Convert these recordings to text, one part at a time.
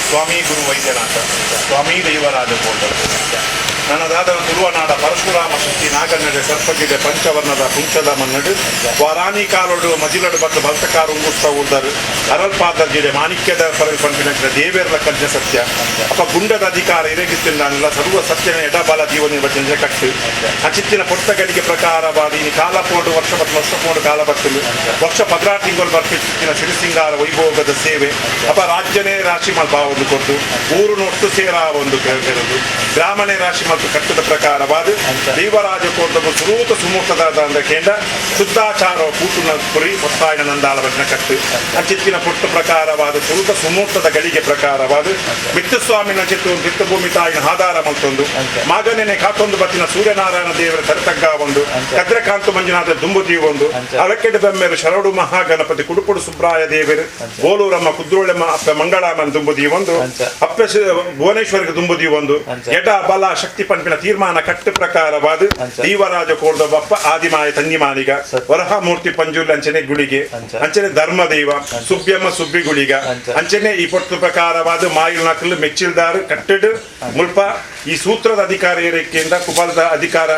ಸ್ವಾಮಿ ಗುರು ವೈದ್ಯನಾಥ, ಸ್ವಾಮಿ ದೈವರಾಜ ಕೋಟರು, ನನ್ನದಾದ ತುಳುವನಾಡ ಪರಶುರಾಮ ಶಕ್ತಿ ನಾಗನ್ನಡೆ ಸರ್ಪಗಿದೆ ಪಂಚವರ್ಣದ ಕುಂಚದ ಮನ್ನಡು ವಾರಾಣಿ ಕಾಲೋಡು ಮಜಿಲಡು ಬತ್ತ ಬಲ್ತಕಾರ ಉಂಗುಸ್ತ ಉರ್ದರು ಅರಲ್ಪಾದ ಜಿಡೆ ಮಾಣಿಕ್ಯದ ಪರವಿ ಪಂಪಿನ ದೇವೇರ್ಲ ಕಜ್ಜ ಸತ್ಯ ಅಪ್ಪ ಗುಂಡದ ಅಧಿಕಾರ ಇರಗಿತ್ತಿಲ್ಲ ಸರ್ವ ಸತ್ಯನ ಎಡಬಲ ಜೀವನ ಬಚ್ಚ ಕಟ್ಟು ಅಚಿತ್ತಿನ ಪೊರ್ತಗಳಿಗೆ ಪ್ರಕಾರವಾದ ಇನಿ ಕಾಲ ಪೋಡು ವರ್ಷ ಬತ್ತು ವರ್ಷ ಪೋಡು ಕಾಲ ಬರ್ತಲು ವರ್ಷ 16 ತಿಂಗಳು ಬರ್ಪಿತ್ತಿನ ಸಿರಿಸಿಂಗಾರ ವೈಭೋಗದ ಸೇವೆ ಅಪ್ಪ ರಾಜ್ಯನೇ ರಾಶಿ ಮಲ್ಪ ಒಂದು ಕೊಟ್ಟು ಊರು ಒಟ್ಟು ಸೇರ ಒಂದು ಕೇಳೋದು ಗ್ರಾಮನೇ ರಾಶಿ ಮತ್ತು ಕಟ್ಟದ ಪ್ರಕಾರವಾದ ದೇವರಾಜ ಕೋಟದ ಸುರೂತ ಸುಮೂರ್ತದ ಅಂದ ಕೇಂದ್ರ ಶುದ್ಧಾಚಾರ ಕೂಟುನ ಕುರಿ ಹೊತ್ತಾಯಿನ ನಂದಾಳ ಬಗ್ನ ಕಟ್ಟು ಅಚಿತ್ತಿನ ಪುಟ್ಟ ಪ್ರಕಾರವಾದ ಸುರೂತ ಸುಮೂರ್ತದ ಗಳಿಗೆ ಪ್ರಕಾರವಾದ ಮಿತ್ತಸ್ವಾಮಿನ ಚಿತ್ತು ಮಿತ್ತಭೂಮಿ ತಾಯಿನ ಆಧಾರ ಮಲ್ತೊಂದು ಮಾಗನೇನೆ ಕಾತೊಂದು ಬತ್ತಿನ ಸೂರ್ಯನಾರಾಯಣ ದೇವರ ತರತಗ್ಗ ಒಂದು ಕದ್ರಕಾಂತ ಮಂಜುನಾಥ ದುಂಬುದಿ ಒಂದು ಅರಕೆಡೆ ಬೆಮ್ಮೆರು ಶರಡು ಮಹಾಗಣಪತಿ ಕುಡುಪುಡು ಸುಬ್ರಾಯ ದೇವರು ಬೋಲೂರಮ್ಮ ಕುದ್ರೋಳೆಮ್ಮ ಅಪ್ಪ ಮಂಗಳಾಮನ್ ದುಂಬುದಿ ಒಂದು ಅಪ್ಪ ಭುವನೇಶ್ವರಿಗೆ ದುಂಬುದಿ ಒಂದು ಎಡ ಬಲ ಶಕ್ತಿ ಪಂಪಿನ ತೀರ್ಮಾನ ಕಟ್ಟು ಪ್ರಕಾರವಾದ ದೀವರಾಜ ಕೋರ್ದ ಬಪ್ಪ ಆದಿಮಾಯ ತಂಗಿಮಾನಿಗ ವರಹ ಮೂರ್ತಿ ಪಂಜುರ್ಲಿ ಅಂಚನೆ ಗುಳಿಗೆ ಅಂಚನೆ ಧರ್ಮದೈವ ಸುಬ್ಯಮ್ಮ ಸುಬ್ಬಿ ಗುಳಿಗ ಅಂಚನೆ ಈ ಪೊಟ್ಟು ಪ್ರಕಾರವಾದ ಮಾಯಿಲ್ ನಕಲು ಮೆಚ್ಚಿಲ್ದಾರು ಕಟ್ಟಡ್ ಮುಲ್ಪ ಈ ಸೂತ್ರದ ಅಧಿಕಾರ ಏರಿಕೆಯಿಂದ ಕುಬಲದ ಅಧಿಕಾರ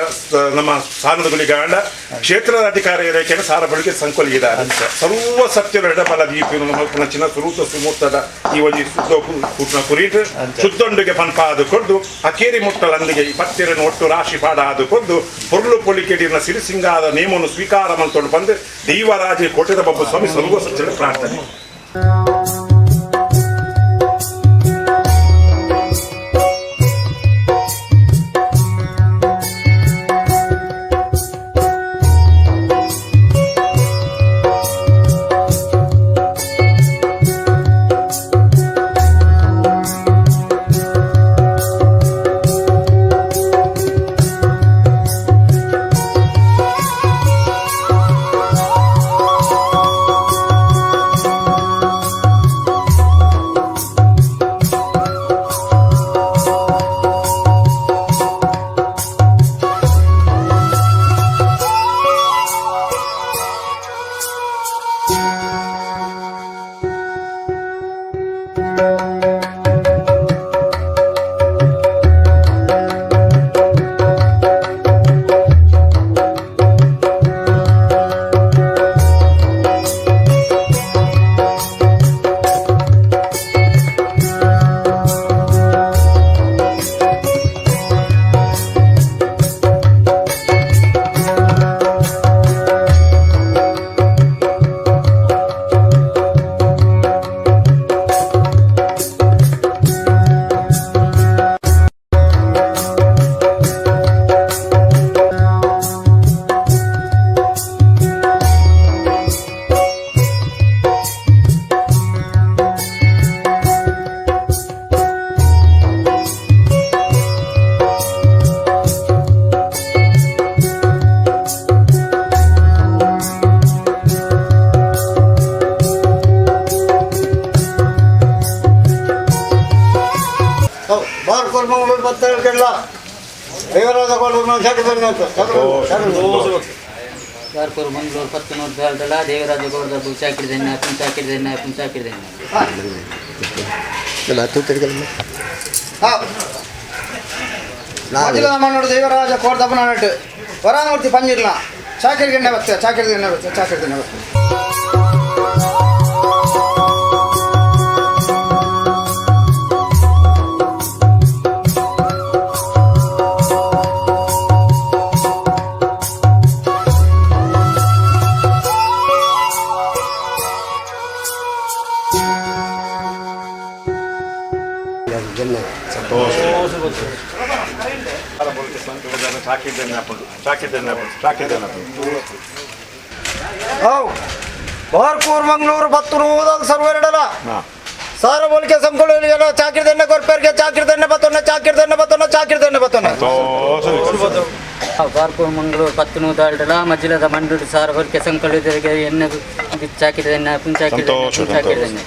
ನಮ್ಮ ಸಾನದ ಗುಳಿಗಾಂಡ ಕ್ಷೇತ್ರದ ಅಧಿಕಾರ ಏರಿಕೆಯನ್ನು ಸಾರ ಬಳಿಗೆ ಸಂಕೊಲಿಗಿದ್ದಾರೆ ಸರ್ವ ಸತ್ಯದ ಎಡಬಲ ದೀಪಿನ ಚಿನ್ನ ಸುರೂತ ಸುಮೂರ್ತದ ಈ ಒಂಜಿ ಶುದ್ಧ ಕೂಟ್ನ ಕುರಿತು ಶುದ್ಧೊಂಡಿಗೆ ಪನ್ಪಾದು ಕೊದ್ದು ಅಕೇರಿ ಮುಟ್ಟಲಂದಿಗೆ ಈ ಪತ್ತಿರನ್ನು ಒಟ್ಟು ರಾಶಿ ಪಾಡ ಅದು ಕೊದ್ದು ಪೊರ್ಲು ಪೊಲಿಕೆಡಿನ ಸಿರಿಸಿಂಗಾದ ನೇಮವನ್ನು ಸ್ವೀಕಾರ ಮಂತೊಂಡು ಬಂದು ದೈವರಾಜ ಕೋಟೆದ ಬಬ್ಬು ಸ್ವಾಮಿ ಸರ್ವ ಸತ್ಯದ ಪ್ರಾರ್ಥನೆ. ಬಾರ್ಕೋಲ್ ಮಂಗಳೂರು ಬತ್ತೇಳ್ಕೆಲ್ಲ ದೇವರಾಜ ಕೋಟೂರು ಚಾಕಿ. ಬಾರ್ಕೂರು ಮಂಗಳೂರು ಪತ್ತನೂರು ಬೇಲ್ದಳ ದೇವರಾಜ ಗೌಡದ ಚಾಕಿರ್ದೆನ್ನ ಪುಂಚಾಕಿರ್ದೆನ್ನ ಪುಂಚಾಕಿರ್ದೆನ್ನ. ಮಣ್ಣೋಡು ದೇವರಾಜ ಕೋಟದಪ್ಪನಾಡು ವರಾಮೂರ್ತಿ ಪಂಜಿರ್ಲ ಚಾಕಿರಿ ಗಂಡೆ ಬತ್ತೆ ಚಾಕಿರಿ ಗಂಡೆ ಬತ್ತೆ ಚಾಕಿರಿ ಗಂಡೆ ಬತ್ತೆ. ಸಂತೋಷ. ಚಾಕಿರಿ ಆಪುಂಡು, ಚಾಕಿರಿ ಆಪುಂಡು, ಚಾಕಿರಿ ಆಪುಂಡು. ಅವು ಬಾರ್ಕೂರ್ ಮಂಗಳೂರು 10 ನೂದಲ್ ಸರ್ವರೆಡಲ ಹಾ. ಸಾರ ಬೋಲಿಕೆ ಸಂಕೊಳು ಚಾಕಿರಿ ದೆಣ್ಣೆ ಕೊರ್ಪೇರ್ಗೆ, ಚಾಕಿರಿ ದೆಣ್ಣೆ ಬತ್ತೊನ್ನ, ಚಾಕಿರಿ ದೆಣ್ಣೆ ಬತ್ತೊನ್ನ, ಚಾಕಿರಿ ದೆಣ್ಣೆ ಬತ್ತೊನ್ನ. ಸಂತೋಷ. ಬಾರ್ಕೂರು ಮಂಗಳೂರು 10 ನೂದಾಲ್ಡಲ ಮಜ್ಜಿಲದ ಮಂಡುಡು ಸಾರ ಹೊಲಿಕೆ ಸಂಕಳಿದರಿಗೆ ಎಣ್ಣೆ ಚಾಕಿರಿ ದೆಣ್ಣೆ ಆಪುಂಡು, ಚಾಕಿರಿ ದೆಣ್ಣೆ ಸಂತೋಷ, ಆಪುಂಡು, ಚಾಕಿರಿ ದೆಣ್ಣೆ.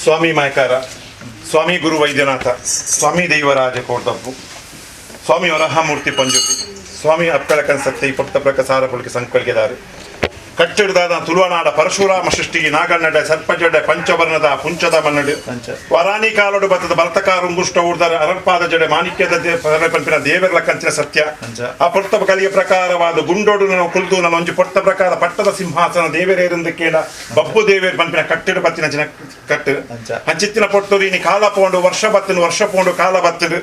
ಸ್ವಾಮಿ ಮಾಯಕಾರ, ಸ್ವಾಮಿ ಗುರು ವೈದ್ಯನಾಥ, ಸ್ವಾಮಿ ದೈವರಾಜ ಕೋಟಪ್ಪು, ಸ್ವಾಮಿ ವರಹಮೂರ್ತಿ ಪಂಜುರ್ಲಿ, ಸ್ವಾಮಿ ಅಪ್ಪಳಕನ್ ಸತ್ಯ ಪೊಟ್ಟ ಪ್ರಕಸಾರ ಪುಲ್ಕೆ ಸಂಕಲ್ಗೆದಾರು ಕಟ್ಟಿಡದಾದ ತುಳುವನಾಡ ಪರಶುರಾಮ ಸೃಷ್ಟಿ ನಾಗನ್ನಡ ಸರ್ಪಜಡೆ ಪಂಚವರ್ಣದ ಪುಂಚದ ಮನ್ನಡು ವರಾನಿ ಕಾಲೋಡು ಬತ್ತದ ಬಲತಕಾರ ಉಂಗುಷ್ಟ ಊರ್ದರ ಅರಳ್ಪಾದ ಜಡೆ ಮಾಣಿಕ್ಯದ ಪಂಪಿನ ದೇವರ ಕಂಚಿನ ಸತ್ಯ ಆ ಪೊಟ್ಟ ಕಲಿಯ ಪ್ರಕಾರವಾದ ಗುಂಡೋಡು ನಾನು ಕುಲ್ದು ನಾನು ಒಂಜಿ ಪೊಟ್ಟ ಪ್ರಕಾರ ಪಟ್ಟದ ಸಿಂಹಾಸನ ದೇವರೇರಿಂದ ಕೇಳ ಬಬ್ಬು ದೇವೇರ್ ಪಂಪಿನ ಕಟ್ಟಿಡು ಬತ್ತಿನ ಜನ ಕಟ್ಟು ಅಂಚಿತ್ತಿನ ಪೊಟ್ಟರು ಇನಿ ಕಾಲ ಪೋಂಡು ವರ್ಷ ಬತ್ತಿನ ವರ್ಷ ಪೋಂಡು ಕಾಲ ಬತ್ತಿಡು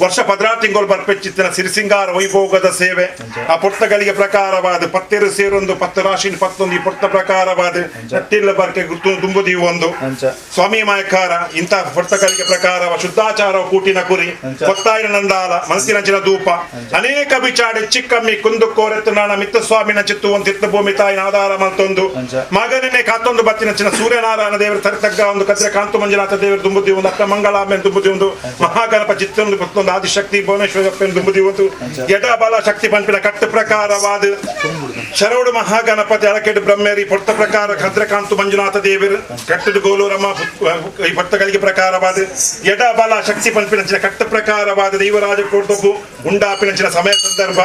ವರ್ಷ ಪದ್ರಾ ತಿಂಗಳು ಬರ್ಪೆಚ್ಚಿತ್ತಿನ ಸಿರಿಸಿಂಗಾರ ವೈಭೋಗದ ಸೇವೆ ಆ ಪೊಟ್ಟಗಳಿಗೆ ಪ್ರಕಾರವಾದ ಪತ್ತೆರು ಸೇರೊಂದು ಪತ್ತು ರಾಶಿ ಪತ್ತೊಂದು ಈ ಪೊಟ್ಟ ಪ್ರಕಾರವಾದ ನಟ್ಟಿಲ್ಲ ಬರ್ಕೆ ಗುರ್ತು ತುಂಬುದಿ ಒಂದು ಸ್ವಾಮಿ ಮಾಯಕಾರ ಇಂಥ ಪೊಟ್ಟಗಳಿಗೆ ಪ್ರಕಾರ ಶುದ್ಧಾಚಾರ ಕೂಟಿನ ಕುರಿ ಕೊತ್ತಾಯಿನ ನಂದಾಲ ಮನಸ್ಸಿನಂಚಿನ ಧೂಪ ಅನೇಕ ಬಿಚಾಡೆ ಚಿಕ್ಕಮ್ಮಿ ಕುಂದು ಕೋರೆತ್ತು ನಾಣ ಮಿತ್ತ ಸ್ವಾಮಿನ ಚಿತ್ತು ಒಂದು ತಿತ್ತ ಭೂಮಿ ತಾಯಿನ ಆಧಾರ ಮತ್ತೊಂದು ಮಗನನ್ನೇ ಕಾತೊಂದು ಬತ್ತಿನಂಚಿನ ಸೂರ್ಯನಾರಾಯಣ ದೇವರ ತರತಗ್ಗ ಒಂದು ಕದ್ರೆ ಕಾಂತು ಮಂಜುನಾಥ ದೇವರು ತುಂಬುದಿ ಒಂದು ಅಕ್ಕ ಮಂಗಳಾಂಬೆನ್ ತುಂಬುದಿ ಒಂದು ಮಹಾಗಣಪ ಚಿತ್ತೊಂದು ಪತ್ತೊಂದು ಆದಿಶಕ್ತಿ ಭುವನೇಶ್ವರಪ್ಪನ ತುಂಬುದಿ ಒಂದು ಎಡ ಬಲ ಶಕ್ತಿ ಪಂಪಿನ ಕಟ್ಟು ಪ್ರಕಾರವಾದ ಶರವಡು ಮಹಾಗಣಪತಿ ಅಳಕೆಡು ಬ್ರಹ್ಮೇರಿ ಪೊಟ್ಟ ಪ್ರಕಾರ ಖದ್ರಕಾಂತು ಮಂಜುನಾಥ ದೇವರು ಕಟ್ಟಡು ಗೋಲೂರಮ್ಮ ಈ ಪೊಟ್ಟಗಳಿಗೆ ಪ್ರಕಾರವಾದ ಎಡ ಬಲ ಶಕ್ತಿ ಪಂಪಿನಂಚಿನ ಕಟ್ಟ ಪ್ರಕಾರವಾದ ದೈವರಾಜ ಕೋಟೊಬ್ಬು ಉಂಡಾಪಿನಂಚಿನ ಸಮಯ ಸಂದರ್ಭ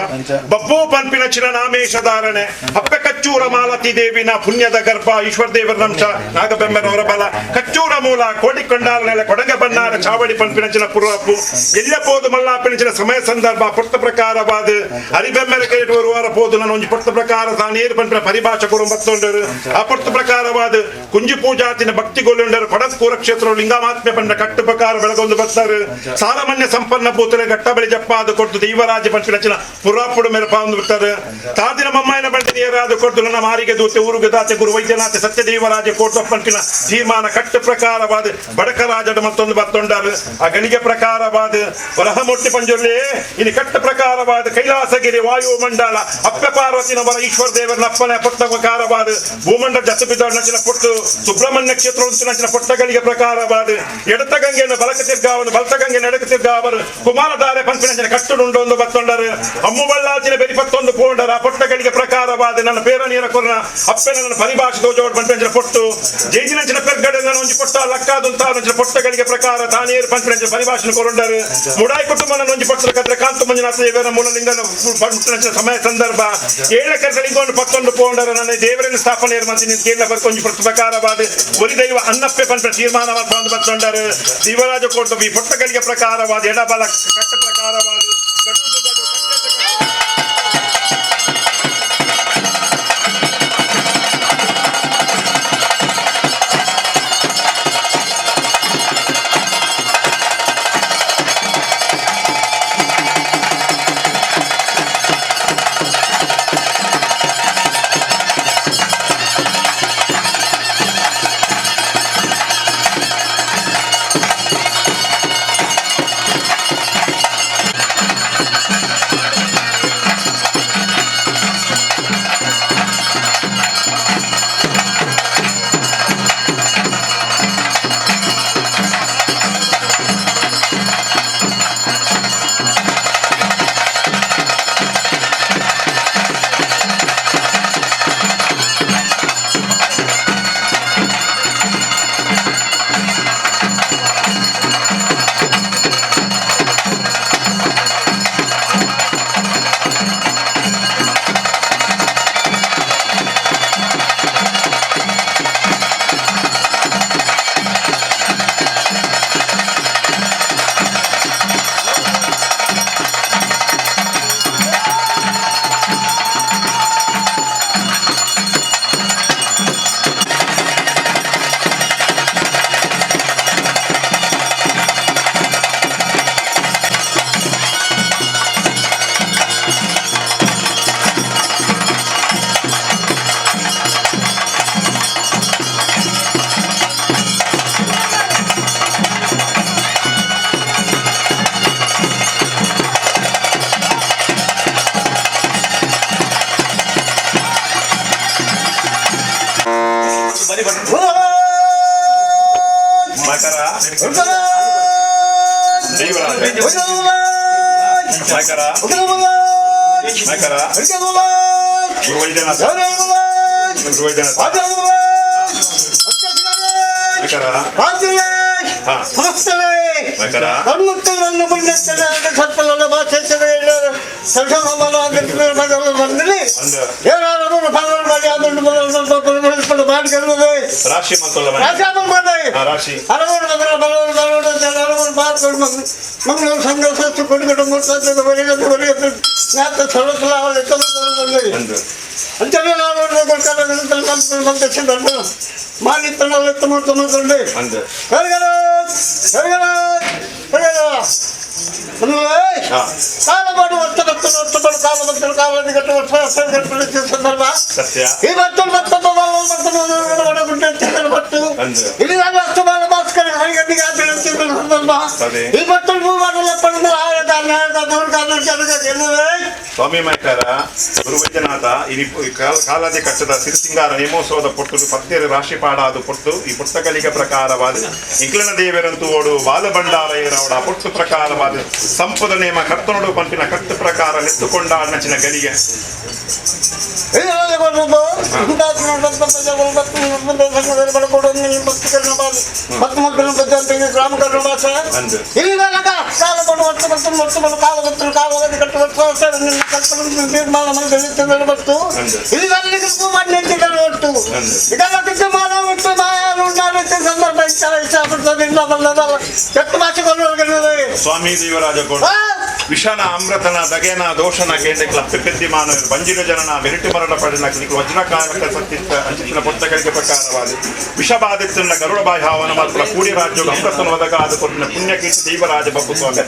ಬಬ್ಬು ಪಂಪಿನಂಚಿನ ನಾಮೇಶಧಾರಣೆ ಅಪ್ಪೆ ಕಚ್ಚೂರ ಮಾಲತಿ ದೇವಿನ ಪುಣ್ಯದ ಗರ್ಭ ಈಶ್ವರ ದೇವರ ಅಂಶ ನಾಗಬೆಂಬನವರ ಬಲ ಕಚ್ಚೂರ ಮೂಲ ಕೋಟಿಕೊಂಡಾಲ ನೆಲೆ ಕೊಡಗ ಬನ್ನಾರ ಚಾವಡಿ ಪಂಪಿನಂಚಿನ ಪುರಪ್ಪು ಎಲ್ಲ ಪೋದು ಮಲ್ಲಾಪಿನಂಚಿನ ಸಮಯ ಸಂದರ್ಭ ಪೊಟ್ಟ ಪ್ರಕಾರವಾದ ಹರಿಬೆಮ್ಮೆರ ಕೇಳುವ ಪೋದು ನಾನು ಒಂಜಿ ಪೊಟ್ಟ ಪ್ರಕಾರ ತಾನೇರು ಪಂಪಿನ ಪರಿಭಾಷೆ ಕುರುಂಬತ್ತೊಂಡರು ಆ ಪೊಟ್ಟ ಪ್ರಕಾರವಾದ ಕುಂಜಿ ಪೂಜಾತಿನ ಭಕ್ತಿ ಗೊಲ್ಲುಂಡರು ಕೊಡಸ್ಪೂರ ಕ್ಷೇತ್ರ ಲಿಂಗಮಾತ್ಮೆ ಪಂಡ ಕಟ್ಟು ಪ್ರಕಾರ ಬೆಳಗೊಂದು ಬರ್ತಾರೆ ಸಾರಮಾನ್ಯ ಸಂಪನ್ನ ಪೂತರೆ ಘಟ್ಟ ಬಳಿ ಜಪ್ಪಾದ ಕೊಡ್ತು ದೈವರಾಜ ಪಂಪಿನಂಚಿನ ಪುರಾಪುಡು ಮೇರೆ ಪಾಂದು ಬಿಡ್ತಾರೆ ತಾದಿನ ಮಮ್ಮಾಯನ ಬಂಡಿ ನೇರಾದ ಕೊಡ್ತು ನನ್ನ ಮಾರಿಗೆ ದೂತೆ ಊರುಗೆ ದಾತೆ ಗುರು ವೈದ್ಯನಾಥ ಸತ್ಯ ದೇವರಾಜ ಕೋಟ ಪಂಪಿನ ತೀರ್ಮಾನ ಕಟ್ಟು ಪ್ರಕಾರವಾದ ಬಡಕರಾಜಡ ಮತ್ತೊಂದು ಬತ್ತೊಂಡರು ಆ ಗಳಿಗೆ ಪ್ರಕಾರವಾದ ವರಹಮೂರ್ತಿ ಪಂಜುರ್ಲಿ ಇಲ್ಲಿ ಕಟ್ಟ ಪ್ರಕಾರವಾದ ಕೈಲಾಸಗಿರಿ ವಾಯುಮಂಡಲ ಅಪ್ಪ ಪಾರ್ವತಿನ ವರ ಈಶ್ವರ ದೇವರನ ಅಪ್ಪನ ಪುಟ್ಟ ಪ್ರಕಾರವಾದ ಭೂಮಂಡಲ ಜತಪಿದೊಂಚಿನ ಪುಟ್ಟು ಸುಬ್ರಹ್ಮಣ್ಯ ಕ್ಷೇತ್ರ ನಂಚಿನ ಪುಟ್ಟಗಳಿಗೆ ಪ್ರಕಾರವಾದ ಎಡತ ಗಂಗೆಯನ್ನು ಬಲಕ ತಿರ್ಗಾವನು ಬಲತ ಗಂಗೆ ಎಡಕ ತಿರ್ಗಾವರು ಕುಮಾರಧಾರೆ ಪಂಪಿನಂಚಿನ ಕಟ್ಟುಡುಂಡೊಂದು ಬತ್ತೊಂಡರು ಅಮ್ಮು ಬಳ್ಳಾಚಿನ ಬೆರಿಪತ್ತೊಂದು ಪೋಂಡರ ಆ ಪೊಟ್ಟಗಳಿಗೆ ಪ್ರಕಾರವಾದ ನನ್ನ ಪೇರ ನೀರ ಕೊರನ ಅಪ್ಪನ ನನ್ನ ಪರಿಭಾಷೆ ದೋಜೋಡ್ ಪಂಪಿನಂಚಿನ ಪೊಟ್ಟು ಜೈಜಿನಂಚಿನ ಪೆರ್ಗಡೆ ನನ್ನ ಒಂಜಿ ಪೊಟ್ಟ ಲಕ್ಕಾದಂತ ನಂಚಿನ ಪೊಟ್ಟಗಳಿಗೆ ಪ್ರಕಾರ ತಾನೇರು ಪಂಪಿನಂಚಿನ ಪರಿಭಾಷೆ ಕೊರೊಂಡರು ಮುಡಾಯಿ ಕುಟುಂಬ ನನ್ನ ಒಂಜಿ ಪೊಟ್ಟದ ಕದ್ರೆ ಕಾಂತು ಮಂಜುನಾಥ ದೇವರ ಮೂಲಲಿಂಗನ ಪಂಪಿನಂಚಿನ ಸಮಯ ಸಂದರ್ಭ ಏಳ ಕರೆಸಲಿಂಗೊಂಡು ಪತ್ತೊಂದು ಪೋಂಡರ ನನ್ನ ದೇವರನ್ನು ಸ್ಥಾಪನೆ ಮಂತಿ ಕೇರಳ ಬರ್ಕೊಂಜಿ ಪೊಟ್ಟ ಪ್ರಕಾರವಾದ ಒರಿ ದೈವ ಅನ್ನಪ್ಪೆ ಪಂಪಿನ ತೀರ್ಮಾನ ಮಾಡ್ಕೊಂಡು ಬತ್ತೊಂಡರು ದೇವರಾಜ ಕೋಟ ಈ ಪೊಟ್ಟಗಳಿಗೆ ಪ್ರಕಾರವಾದ ಎಡಬಲ ಕಟ್ಟ ಪ್ರಕಾರವಾದ ಗಡು ಗಡು ಕಟ್ಟೆಟ್ಟು ಮಕರ ದೈವರಾಜ ಮಕರ ಮಕರ ಗುರು ವೈದ್ಯನಾಥ ಗುರು ವೈದ್ಯನಾಥ ರಾಶಿ ರಾಶಿ ಸ್ವಾಮಿ ಮೈಕಾರ ಗುರುವೈದ್ಯನಾಥ ಇನಿ ಕಾಲಾದಿ ಕಟ್ಟದ ಸಿರಿಸಿಂಗಾರ ನೇಮೋತ್ಸವದ ಪೊಟ್ಟು ಪತ್ತೇರು ರಾಶಿ ಪಾಡಾದು ಪೊಟ್ಟು ಈ ಪುಸ್ತಕಲಿಕ ಪ್ರಕಾರವಾದ ಇಂಕ್ಲನ ದೇವರಂತೂ ಓಡು ಬಾಲಭಂಡಾರ ಏರವಡ ಪೊಟ್ಟು ಪ್ರಕಾರವಾದ ಸಂಪದ ನೇಮ ಕರ್ತನೋಡು ಪಂಪಿನ ಕಟ್ಟು ಪ್ರಕಾರ ನೆತ್ತುಕೊಂಡ ಅಣ್ಣಚಿನ ಗಲಿಗೆ ಸ್ವಾಮಿ ದೇವರಾಜ ಗೌಡ ವಿಷನ ಅಮೃತನ ದಗೆನ ದೋಷನ ಕೇಂದ್ರಕ್ಲ ಪಿಪ್ಪಿದ್ದಿಮಾನ ಬಂಜಿನ ಜನನ ಬೆರಿಟು ಮರಣ ಪಡಿನ ವಜ್ರಕಾರಕ ಸತ್ತಿತ್ತ ಅಂಚಿನ ಪುಸ್ತಕಗಳಿಗೆ ಪ್ರಕಾರವಾದ ವಿಷಬಾಧಿತನ ಗರುಡ ಬಾಯಿ ಹಾವನ ಮಾತ್ರ ಕೂಡಿ ರಾಜ್ಯ ಅಮೃತನ ಒದಗಾದ ಕೊಟ್ಟಿನ ಪುಣ್ಯಕೀರ್ತಿ ದೇವರಾಜ ಬಪ್ಪು ಸ್ವಾಮಿ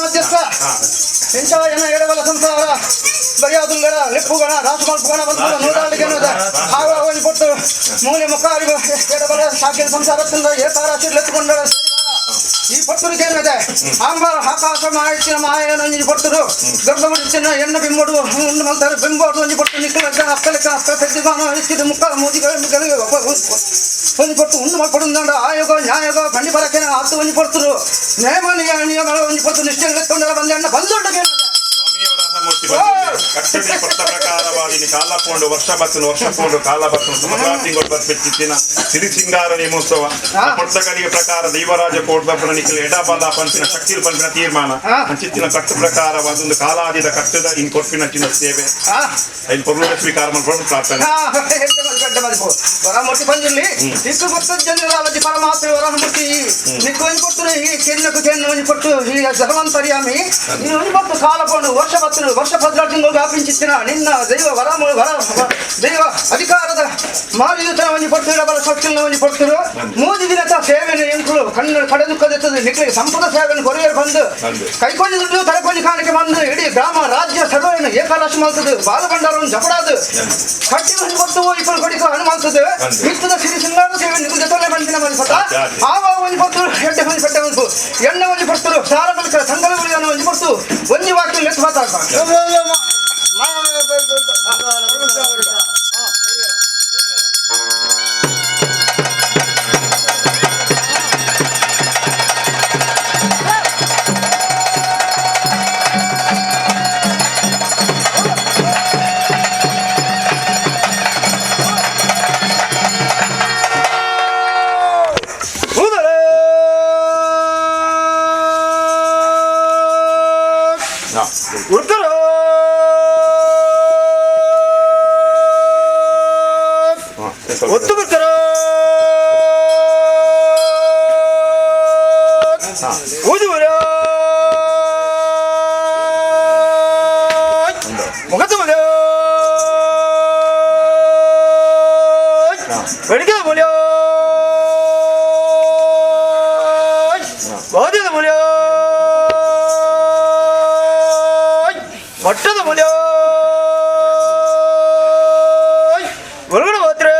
ಮಧ್ಯಸ್ಥ ಎಂಚವ ಎಡಬಲ ಸಂಸಾರ ಬರಿಯಾದುಂಗರ ಲೆಪ್ಪುಗಣ ರಾಸುಮಲ್ಪುಗಣ ಬಂಧುಗಳ ನೂರಾಳಿಗೆ ಆವ ಒಂದು ಕೊಟ್ಟು ಮೂಲೆ ಮುಖಾರಿ ಎಡಬಲ ಸಾಕಿನ ಸಂಸಾರ ತಂದ ಏಕಾರಾಶಿ ಲೆತ್ತುಕೊಂಡ ಈ ಪಟ್ಟರು ಏನಿದೆ ಆಂಬ ಆಕಾಶ ಮಾಯಿನ ಮಾಯನ ಒಂಜಿ ಪಟ್ಟರು ಗರ್ಭ ಮುಡಿಚಿನ ಎಣ್ಣ ಬಿಂಬಡು ಉಂಡು ಮಲ್ತಾರೆ ಬಿಂಬೋಡು ಒಂಜಿ ಪಟ್ಟು ನಿಕ್ಕಲ ಅಕ್ಕಲಕ್ಕ ಅಕ್ಕ ಪೆದ್ದಿಮಾನ ಇಕ್ಕಿದ ಮುಕ್ಕ ಮೋದಿಗಳ ಒಂಜಿ ಪಟ್ಟು ಉಂಡು ಮಲ್ಪಡು ಆಯೋಗ ನ್ಯಾಯೋಗ ಬಂಡಿ ಬರಕ್ಕೆ ಹತ್ತು ಒಂಜಿ ಪಡ್ತರು ನೇಮ ನಿಯಮಗಳ ಒಂಜಿ ಪಟ್ಟು ನಿಷ್ಠೆ ಎತ್ಕೊಂಡಲ್ಲ ಬಂದ ಎಣ್ಣ ಬಂದುಂಡು. ಕಟ್ಟಡಿ ಪಟ್ಟ ಪ್ರಕಾರವಾಗಿ ಕಾಲ ಪೋಂಡು ವರ್ಷ ಬತ್ತನು ವರ್ಷ ಪೋಂಡು ಕಾಲ ಬತ್ತನು ಸಮಗ್ರ ತಿಂಗಳು ಬರ್ಪಿತ್ತಿನ ಸಿರಿ ಸಿಂಗಾರ ನೇಮೋತ್ಸವ ಪೊಟ್ಟಕಲಿಗೆ ಪ್ರಕಾರ ದೈವರಾಜ ಕೋಡ್ದಪ್ಪನ ನಿಖಿಲ ಎಡಬಲ ಪಂಪಿನ ಶಕ್ತಿ ಪಂಪಿನ ತೀರ್ಮಾನ ಅಂಚಿತ್ತಿನ ಕಟ್ಟು ಪ್ರಕಾರವಾದ ಒಂದು ಕಾಲಾದಿದ ಕಟ್ಟದ ಇನ್ ಕೊರ್ಪಿನ ಚಿನ್ನ ಸೇವೆ ಐನ್ ಪೊರ್ಲುಡ ಸ್ವೀಕಾರ ಮಾಡ್ಕೊಂಡು ಪ್ರಾರ್ಥನೆ. ವರಮೂರ್ತಿ ಬಂದಿಲ್ಲಿ ಇಷ್ಟು ಭಕ್ತ ಜನರಾಲಜಿ ಪರಮಾತ್ಮ ವರಮೂರ್ತಿ ನಿಕ್ಕು ಒಂಜಿ ಕೊಟ್ಟು ಈ ಕೆನ್ನకు ಕೆನ್ನು ಒಂಜಿ ಕೊಟ್ಟು ಈ ಧರ್ವಂತರ್ಯಾಮಿ ನೀನು ಒಂಜಿ ಕೊಟ್ಟು ಕಾಲ ಪೋಂಡು ವರ್ಷ ಬತ್ತನು ವರ್ಷ ಪದ್ನಾಲ್ಕು ತಿಂಗಳು ವ್ಯಾಪಿಂಚಿತ್ತಿನ ನಿನ್ನ ದೈವ ವರ ವರ ದೈವ ಅಧಿಕಾರದ ಮಾರಿಯುತನ ಒಂಜಿ ಕೊಟ್ಟು ಇಡಬಲ ಸೊಚ್ಚಿನ ಒಂಜಿ ಕೊಟ್ಟರು ಮೂಜಿ ದಿನದ ಸೇವೆಯನ್ನು ಎಂಕುಲು ಕಣ್ಣು ಕಡೆದು ಕದೆತ್ತದೆ ನಿಕ್ಲಿಗೆ ಸಂಪದ ಸೇವೆಯನ್ನು ಕೊರಿಯರ್ ಬಂದು ಕೈಕೊಂಡಿ ದುಡ್ಡು ತಲೆಕೊಂಡಿ ಕಾಣಿಕೆ ಬಂದು ಇಡೀ ಗ್ರಾಮ ರಾಜ್ಯ ಸರ್ವೆಯನ್ನು ಏಕಾರಾಶಿ ಮಾಡ್ತದೆ ಬಾಲಭಂಡಾರವನ್ನು ಜಪಡಾದು ಕಟ್ಟಿ ಒಂಜಿ ಕೊಟ್ಟು ಇಬ್ಬರು ಕೊಡಿಕ ಹಣ್ಣು ಮಾಡ್ತದೆ ಇತ್ತದ ಸಿರಿ ಸಿಂಗಾರ ಸೇವೆ ನಿಕ್ಕು ಜೊತೆ ಬಂದಿನ ಮನ್ಸತ ಆವ ಒಂಜಿ ಕೊಟ್ಟು ಎಡ್ಡೆ ಒಂಜಿ ಪಟ್ಟೆ ಒಂದು ಎಣ್ಣೆ ಒಂಜಿ ಕೊಡ್ತರು ಸಾರ ಬಳಿಕ ಸಂಗಲ ಒಂಜಿ ಕೊಟ್ಟು ಒಂಜಿ ವಾಕ್ಯ ಲೆಕ್ಕ ಮಾತಾಡ್ತ. ಮಟ್ಟದ ಮುಲಿಯೋ, ಮಟ್ಟದ ಮುಲಿಯೋ, ಒಳಗಡೆ ಹೋದ್ರೆ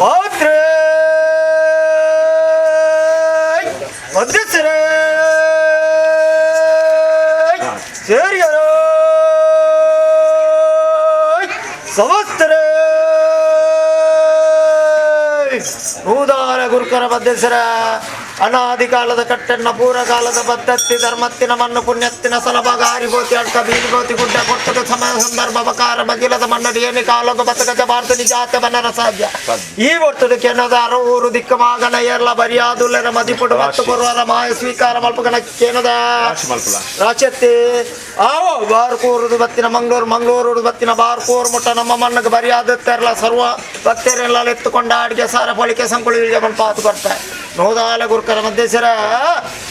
ಹೋದ್ರೆ ಮಧ್ಯಸ್ಥರೇ ಸೇರಿಯರೋ ಸಮಸ್ತರೇ ಭೂದಾರ ಗುರುಕರ ಮಧ್ಯಸ್ಥರ ಅನಾದಿ ಕಾಲದ ಕಟ್ಟೆನ್ನ ಪೂರ್ವಕಾಲದ ಪದ್ಧತಿ ಧರ್ಮತ್ತಿನ ಮಣ್ಣು ಪುಣ್ಯತ್ತಿನ ಸಲಭಾಗ ಹಾರಿಬೋತಿ ಅಡ್ಕ ಬೀರಿಬೋತಿ ಗುಡ್ಡ ಕೊಟ್ಟಕ ಸಮಯ ಸಂದರ್ಭ ಬಕಾರ ಮಗಿಲದ ಮಣ್ಣಡಿ ಏನಿ ಕಾಲೊಗ ಬತಕಜ ಭಾರತ ನಿಜಾತ ಬನರ ಸಾಧ್ಯ ಈ ಒರ್ತುಡು ಕೆನದಾರ ಊರು ದಿಕ್ಕ ಮಾಗನ ಏರ್ಲ ಬರಿಯಾದುಲ್ಲರ ಮದಿಪುಡು ಮತ್ತು ಕೊರುವರ ಮಾಯ ಸ್ವೀಕಾರ ಮಲ್ಪಗಣ ಕೇನದ ರಾಶಿ ಮಲ್ಪುಲ. ರಾಚತ್ತಿ ಆವೋ ಬಾರ್ಕೂರುದು ಬತ್ತಿನ ಮಂಗಳೂರು, ಮಂಗಳೂರು ಬತ್ತಿನ ಬಾರ್ಕೂರು ಮುಟ್ಟ ನಮ್ಮ ಮಣ್ಣಗೆ ಬರಿಯಾದ ತೆರಲ ಸರ್ವ ಭಕ್ತರೆಲ್ಲ ಎತ್ತುಕೊಂಡ ಅಡಿಗೆ ಸಾರ ಪೊಲಿಕೆ ಸಂಕುಳಿಗೆ ಪಾತು ಕೊಡ್ತಾರೆ. ನೋದಾಲ ಗುರುಕರ ಮಧ್ಯಸರ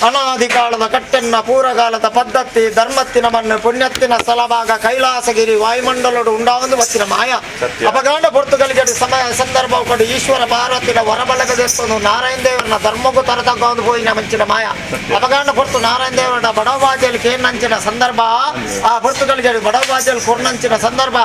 ಅನಾದಿ ಕಾಲದ ಕಟ್ಟೆನ್ನ ಪೂರಗಾಲದ ಪದ್ಧತಿ ಧರ್ಮತ್ತಿನ ಮಣ್ಣು ಪುಣ್ಯತ್ತಿನ ಸ್ಥಳಭಾಗ ಕೈಲಾಸಗಿರಿ ವಾಯುಮಂಡಲಡು ಉಂಡಾವಂದು ಬತ್ತಿನ ಮಾಯ ಸತ್ಯ. ಅಪಗಾಂಡ ಪೊರ್ತುಗಲಿಗೆ ಸಮಯ ಸಂದರ್ಭ ಕೊಡು ಈಶ್ವರ ಪಾರ್ವತಿನ ವರಬಲಗ ದೇವಸ್ಥಾನ ನಾರಾಯಣ ದೇವರನ್ನ ಧರ್ಮಕ್ಕೂ ತರತಕ್ಕ ಒಂದು ಹೋಯಿನ ಮಂಚಿನ ಮಾಯ ಅಪಗಾಂಡ ಪೊರ್ತು ನಾರಾಯಣ ದೇವರ ಬಡವಾಜಲ್ಲಿ ಕೇನಂಚಿನ ಸಂದರ್ಭ ಆ ಪೊರ್ತುಗಲಿಗೆ ಬಡವಾಜಲ್ಲಿ ಕೊರ್ನಂಚಿನ ಸಂದರ್ಭ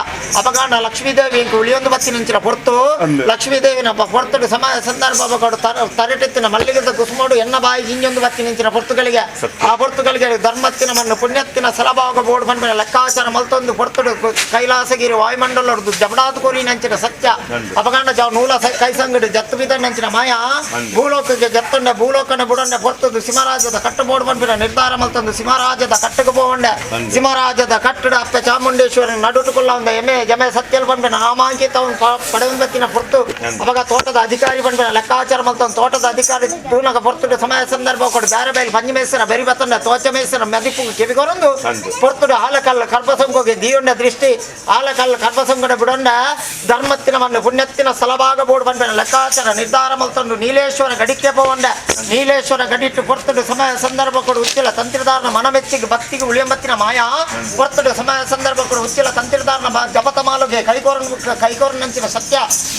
ಅಪಗಾಂಡ ಲಕ್ಷ್ಮೀದೇವಿ ಇಂಕ್ ಉಳಿಯೊಂದು ಬತ್ತಿನಂಚಿನ ಪೊರ್ತು ಅಂದು. ಲಕ್ಷ್ಮೀದೇವಿನ ಪೊರ್ತುಡು ಸಮಯ ಸಂದರ್ಭ ಕೊಡು ತರಟೆತ್ತಿನ ಮಲ್ಲಿಗೆದ ಕುಸುಮೋಡು ಎನ್ನ ಬಾಯಿ ಜಿಂಜೊಂದು ಬತ್ತಿನಂಚಿನ ಪೊರ್ತುಗಳಿಗೆ ಸತ್ಯ. ಆ ಪೊರ್ತುಗಳಿಗೆ ಧರ್ಮತ್ತಿನ ಮಣ್ಣು ಪುಣ್ಯತ್ತಿನ ಸಲಭಾಗ ಬೋರ್ಡ್ ಬಂದ ಲೆಕ್ಕಾಚಾರ ಮಲ್ತೊಂದು ಪೊರ್ತುಡು ಕೈಲಾಸಗಿರಿ ವಾಯುಮಂಡಲದ್ದು ಜಬಡಾದ ಕೋರಿನಂಚಿನ ಸತ್ಯ ಅಂದು. ಅಪಗಾಂಡ ಜ ನೂಲ ಕೈಸಂಗಡಿ ಜತ್ತು ಬಿದ್ದನಂಚಿನ ಮಾಯ ಅಂದು. ಭೂಲೋಕಕ್ಕೆ ಜತ್ತೊಂಡೆ ಭೂಲೋಕನ ಬುಡಂಡೆ ಪೊರ್ತುದು ಸಿಂಹರಾಜದ ಕಟ್ಟು ಬೋರ್ಡ್ ಬಂಪಿನ ನಿರ್ಧಾರ ಮಲ್ತೊಂದು ಸಿಂಹರಾಜದ ಕಟ್ಟುకు ಪೋವಂಡೆ ಅಂದು. ಸಿಂಹರಾಜದ ಕಟ್ಟಡ ಅಪ್ಪ ಚಾಮುಂಡೇಶ್ವರಿ ನಡುಟುಕುಲ್ಲ ಒಂದು ಎಮೆ ಜಮೆ ಸತ್ಯಲ್ ಬಂಪಿನ ನಾಮಾಂಕಿತ ಪಡೆಯುತ್ತಿನ ಪೊರ್ತು ಅಂದು. ಅವಾಗ ತೋಟದ ಅಧಿಕಾರಿ ಬಂಪಿನ ಲೆಕ್ಕಾಚಾರ ಮಲ್ತೊಂದು ತೋಟದ ಅಧಿಕಾರಿ ತೂನಗ ಪೊರ್ತುಡು ಸಮಯ ಸಂದರ್ಭ ಕೊಡು ಬೇರೆ ಬೇರೆ ಪಂಚಮೇಶ್ವರ ಬೆರಿ ಬತ್ತಂಡ ತೋಚಮೇಶ್ವರ ಮೆದಿಪು ಕಿವಿಗೊರೊಂದು ಅಂದು. ಪೊರ್ತುಡು ಆಲಕಲ್ಲ ಕರ್ಪಸಂಗೋಗೆ ದೀಯೊಂಡ ದೃಷ್ಟಿ ಆಲಕಲ್ಲ ಕರ್ಪಸಂಗಡ ಬಿಡೊಂಡ ಧರ್ಮತ್ತಿನ ಮಣ್ಣು ಪುಣ್ಯತ್ತಿನ ಸ್ಥಳಭಾಗ ಬೋರ್ಡ್ ಬಂಪಿನ ಲೆಕ್ಕಾಚಾರ ನಿರ್ಧಾರ ಮಲ್ತೊಂದು ನೀಲೇಶ್ವರ ಗಡಿಕ್ಕೆ ಪೋವಂಡ ನೀಲೇಶ್ವರ ಗಡಿಟ್ಟು ಪೊರ್ತುಡು ಸಮಯ ಸಂದರ್ಭ ಕೊಡು ಉಚ್ಚಿಲ ತಂತ್ರಿದಾರನ ಮನಮೆಚ್ಚಿಗೆ ಭಕ್ತಿಗೆ ಉಳಿಯಂಬತ್ತಿನ ಮಾಯಾ ಪೊರ್ತುಡು ಸಮಯ ಸಂದರ್ಭ ಕೊಡು ಉಚ್ಚಿಲ ತಂತ್ರಿದಾರನ ಜಪತ ಮಾಲುಗೆ ಕೈಕೋರನ್ ಕೈಕೋರನಂಚಿನ ಸತ್ಯ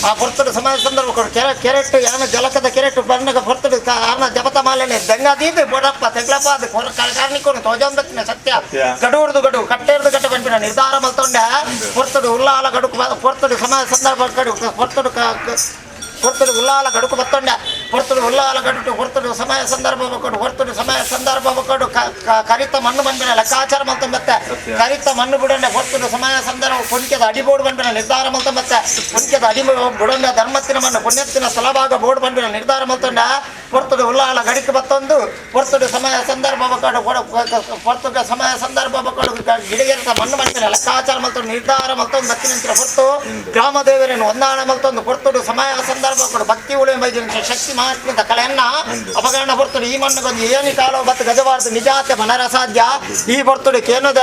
ಆ ಪೊರ್ತುಡು ಸಮಯ ಸಂದರ್ಭ ಕೊಡು ಕೆರೆ ಕೆರೆಟ್ಟು ಯಾನ ಜಲಕದ ಕೆರೆಟ್ಟು ಬಣ್ಣಗ ಪೊರ್ತುಡು ಕಾರಣ ಜಪತ ಮಾಲೆನೆ ದಂಗಾದೀದು ಬೊಡಪ್ಪ ತೆಗ್ಲಪ್ಪ ಅದು ಕಾರ್ಣಿಕೋನು ತೋಜಂಬತ್ತಿನ ಸತ್ಯ ಸತ್ಯ. ಗಡುವುರ್ದು ಗಡು ಕಟ್ಟೇರ್ದು ಗಟ್ಟ ಬಂಪಿನ ನಿರ್ಧಾರ ಮಲ್ತೊಂಡೆ ಪೊರ್ತುಡು ಉಲ್ಲಾಲ ಗಡುಕು ಪೊರ್ತುಡು ಸಮಯ ಸಂದರ್ಭ ಗಡು ಪೊರ್ತುಡು ಪೊರ್ತುಡು ಉಲ್ಲಾಲ ಗಡುಕು ಬತ್ತೊಂಡೆ ಪೊರ್ತುಡು ಉಲ್ಲಾಲ ಗಡುಟು ಪೊರ್ತುಡು ಸಮಯ ಸಂದರ್ಭ ಕೊಡು ಹೊರ್ತುಡು ಸಮಯ ಸಂದರ್ಭ ಕೊಡು ಕರಿತ ಮಣ್ಣು ಬಂಪಿನ ಲೆಕ್ಕಾಚಾರ ಮಲ್ತೊಂಬತ್ತೆ ಸತ್ಯ. ಕರಿತ ಮಣ್ಣು ಬಿಡಂಡೆ ಹೊರ್ತುಡು ಸಮಯ ಸಂದರ್ಭ ಪುಣ್ಯದ ಅಡಿಬೋರ್ಡ್ ಬಂಪಿನ ನಿರ್ಧಾರ ಮಲ್ತೊಂಬತ್ತೆ ಪುಣ್ಯದ ಅಡಿ ಬುಡಂಡೆ ಧರ್ಮತ್ತಿನ ಮಣ್ಣು ಪುಣ್ಯತ್ತಿನ ಸ್ಥಳಭಾಗ ಬೋರ್ಡ್ ಬಂಪಿನ ನಿರ್ಧಾರ ಮಲ್ತೊಂಡ ಪೊರ್ತುಡು ಉಲ್ಲಾಲ ಗಡಿಕೆ ಬತ್ತೊಂದು ಪೊರ್ತುಡು ಸಮಯ ಸಂದರ್ಭ ಕೊಡು ಪೊರ್ತುಗ ಸಮಯ ಸಂದರ್ಭ ಕೊಡು ಗಿಡಗೆರೆತ ಮಣ್ಣು ಬಂಪಿನ ಲೆಕ್ಕಾಚಾರ ಮಲ್ತೊಂಡು ನಿರ್ಧಾರ ಮಲ್ತೊಂದು ಬತ್ತಿನಂಚಿನ ಹೊರ್ತು ಗ್ರಾಮ ದೇವರನ್ನು ಹೊಂದಾಣ ಮಲ್ತೊಂದು ಪೊರ್ತುಡು ಸಮಯ ಸಂದರ್ಭ ಕೊಡು ಭಕ್ತಿ ಉಳಿಯ ಬೈದಿನ ಶಕ್ತಿ ಮಹಾತ್ಮದ ಕಲೆಯನ್ನ ಅಪಗರಣ ಪೊರ್ತುಡು ಈ ಮಣ್ಣುಗೊಂದು ಏನಿ ಕಾಲೋ ಬತ್ತು ಗಜವಾರ್ದು ನಿಜಾತೆ ಮನರ ಸಾಧ್ಯ ಈ ಪೊರ್ತುಡು ಕೇನದ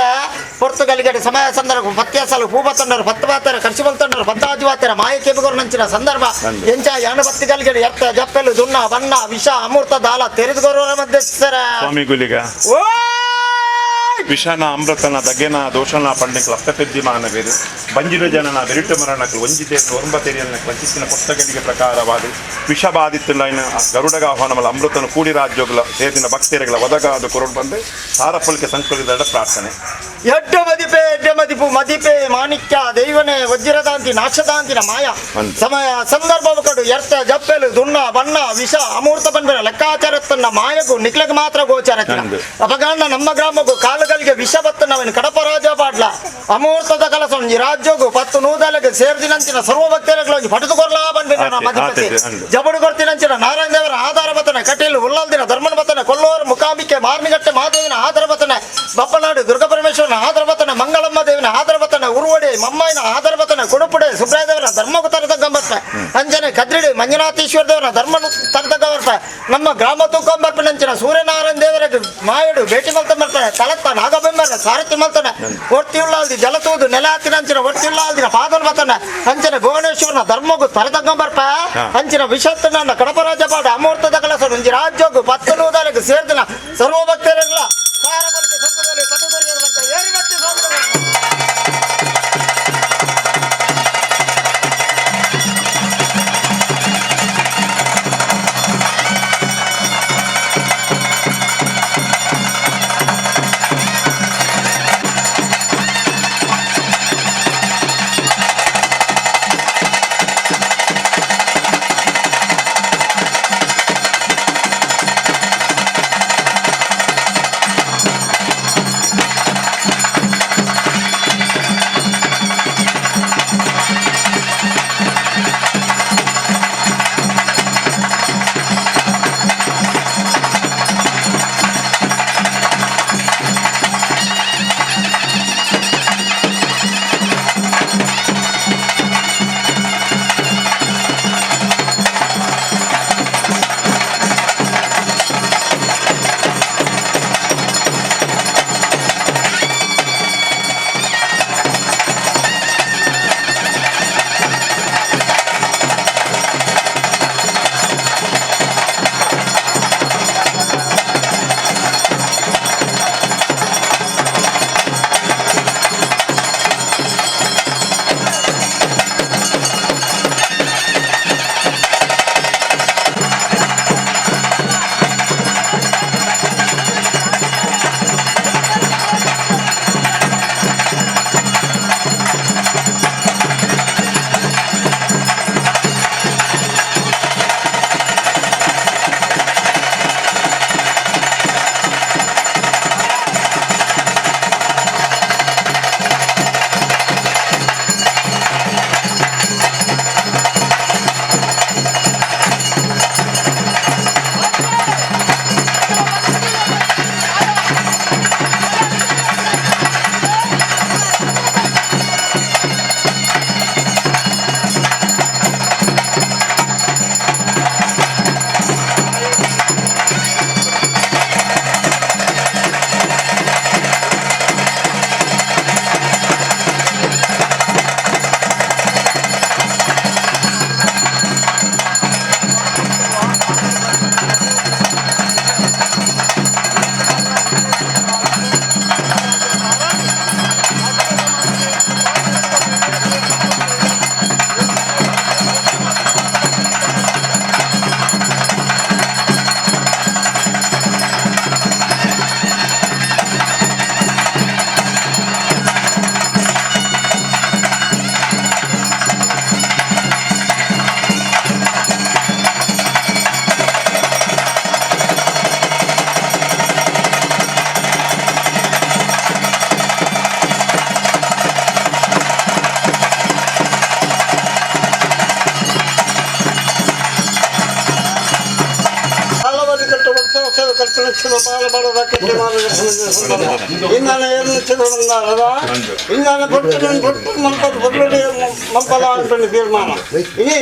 ಪೊರ್ತುಗಲಿಗಡೆ ಸಮಯ ಸಂದರ್ಭ ಪತ್ಯಾಸಲು ಪೂಬತ್ತಂಡರು ಪತ್ತು ಬಾತರ ಕರ್ಚಿ ಬಲ್ತಂಡರು ಪತ್ತಾಜು ಬಾತರ ಮಾಯ ಕೆಬುಗರು ನಂಚಿನ ಸಂದರ್ಭ ಅಂದು. ಎಂಚ ಯಾಣ ಬತ್ತಿಗಲಿಗಡೆ ಎತ್ತ ಜಪ್ಪೆಲು ದುನ್ನ ಬಣ್ಣ ವಿಷ ಅಮೃತ ದಾಲ ತೆರೆದುಗೊರುವ ಮಧ್ಯಸ್ಥರ ಸ್ವಾಮಿ ಗುಲಿಗ ಓ ವಿಷನ ಅಮೃತನ ದಗೆನ ದೋಷನ ಪಂಡಿಕಲ ಅಪ್ಪಪೆದ್ದಿ ಮಾನವೇರು ಬಂಜಿನ ಜನನ ಬೆರಿಟು ಮರಣಕ್ಕಲು ಒಂಜಿತೆ ಒರಂಬ ತೆರಿಯಲ್ನ ವಂಚಿಸಿನ ಪುಸ್ತಕಗಳಿಗೆ ಪ್ರಕಾರವಾದ ವಿಷಬಾಧಿತ್ತುಲೈನ ಗರುಡಗ ಆಹ್ವಾನಮಲ ಅಮೃತನ ಕೂಡಿ ರಾಜ್ಯೋಗ್ಲ ಸೇರಿನ ಭಕ್ತರುಗಳ ಒದಗಾದ ಕೊರಡು ಬಂದು ಸಾರಪೊಲಿಕೆ ಸಂಕುಲಿದ ಪ್ರಾರ್ಥನೆ. ಎಡ್ಡ ಮದಿಪೆ ಎಡ್ಡ ಮದಿಪು ಮದಿಪೆ ಮಾಣಿಕ್ಯ ದೈವನೆ ವಜ್ರದಾಂತಿ ನಾಶದಾಂತಿನ ಮಾಯ ಅಂದು. ಸಮಯ ಸಂದರ್ಭ ಕಡು ಎರ್ತ ಜಪ್ಪೆಲು ದುನ್ನ ಬಣ್ಣ ವಿಷ ಅಮೂರ್ತ ಬಂದ ಲೆಕ್ಕಾಚಾರ ತನ್ನ ಮಾಯಗೂ ನಿಕ್ಲಗ್ ಮಾತ್ರ ಗೋಚಾರ ಅಂದು. ಅಪಗಾಂಡ ನಮ್ಮ ಗ್ರಾಮಗೂ ಕಾಲುಗಳಿಗೆ ವಿಷ ಬತ್ತು ನವನ್ ಕಡಪ ರಾಜ ಪಾಡ್ಲ ಅಮೂರ್ತದ ಕಲಸ ಒಂಜಿ ರಾಜ್ಯೋಗು ಪತ್ತು ನೂದಲಗೆ ಸೇರ್ದಿನಂಚಿನ ಸರ್ವ ಭಕ್ತರುಗಳಿಗೆ ಪಡೆದು ಕೊರ್ಲಾ ಬಂದ್ಬಿನ ಆತೆ, ಮಧಿಪತಿ ಆತೆ, ಅಂದು. ಜಬಡು ಕೊರ್ತಿನಂಚಿನ ನಾರಾಯಣ ದೇವರ ಆಧಾರ ಬತನೆ ಕಟೀಲು ಉಲ್ಲಲ್ದಿನ ಧರ್ಮನ ಬತನೆ ಕೊಲ್ಲೂರು ಮುಕಾಂಬಿಕೆ ಮಾರ್ನಿಗಟ್ಟೆ ಮಾದೇವಿನ ಆಧಾರ ಬತನೆ ಬಪ್ಪನಾಡು ದುರ್ಗಾ ಪರಮೇಶ್ವರನ ಆಧಾರ ಬತನೆ ಮಂಗಳಮ್ಮ ದೇವಿನ ಆಧಾರ ಬತನೆ ಉರುವಡಿ ಮಮ್ಮಾಯಿನ ಆಧಾರ ಬತನೆ ಕುಡುಪುಡೆ ಸುಬ್ರಾಯ ದೇವರ ಧರ್ಮಕ್ಕೂ ತರತಕ್ಕಂಬರ್ಪೆ ಅಂಜನೆ ಕದ್ರಿಡಿ ಮಂಜುನಾಥೇಶ್ವರ ದೇವರ ಧರ್ಮನು ತರತಕ್ಕಂಬರ್ಪೆ ನಮ್ಮ ಗ್ರಾಮ ತೂಕಂಬರ್ಪಿನಂಚಿನ ಸೂರ್ಯನಾರಾಯಣ ದೇವರ ಮಾಯಡು ಭೇಟಿ ಮಲ್ತಂಬರ್ತಾನೆ ತಲತ್ತ ನಾಗಬೆಂಬರ ಸಾರಥಿ ಮಲ್ತಾನೆ ಒರ್ತಿಯುಳ್ಳಾಲ್ದಿ ಜಲತೂದು ನೆಲ ಹತ್ತಿನಂಚಿನ ಒರ್ತಿಯುಳ್ಳಾಲ್ದಿನ ಪಾದನ ಬತನೆ ಅಂಚನೆ ಭುವನೇಶ್ವರನ ಧರ್ಮಗು ತರತಕ್ಕಂಬರ್ಪ ಅಂಚಿನ ವಿಷತ್ತನ ಕಡಪರಾಜ ಪಾಡ ಅಮೂರ್ತದ ಕಲಸ ಒಂಜಿ ರಾಜ್ಯೋಗು ಪತ್ತು ನೂದಲಕ್ಕೆ ಸೇರ್ದಿನ ಸರ್ವ ಭಕ್ತರುಗಳ ಸಾರಬಲಿಕೆ ಸಂಘದಲ್ಲಿ ಪಟುದೊರೆಯುವಂತ ಏರಿಗಟ್ಟಿ ಸ್ವಾಮಿಗಳು. ಇಂದಾನ ಏನು ಇಂದಾನ ಪೊಟ್ಟು ಪೊಟ್ಟು ಮಲ್ಪದ ಪೊಟ್ಟು ಮಲ್ಪಲ ಅಂತ ತೀರ್ಮಾನ ಇನಿ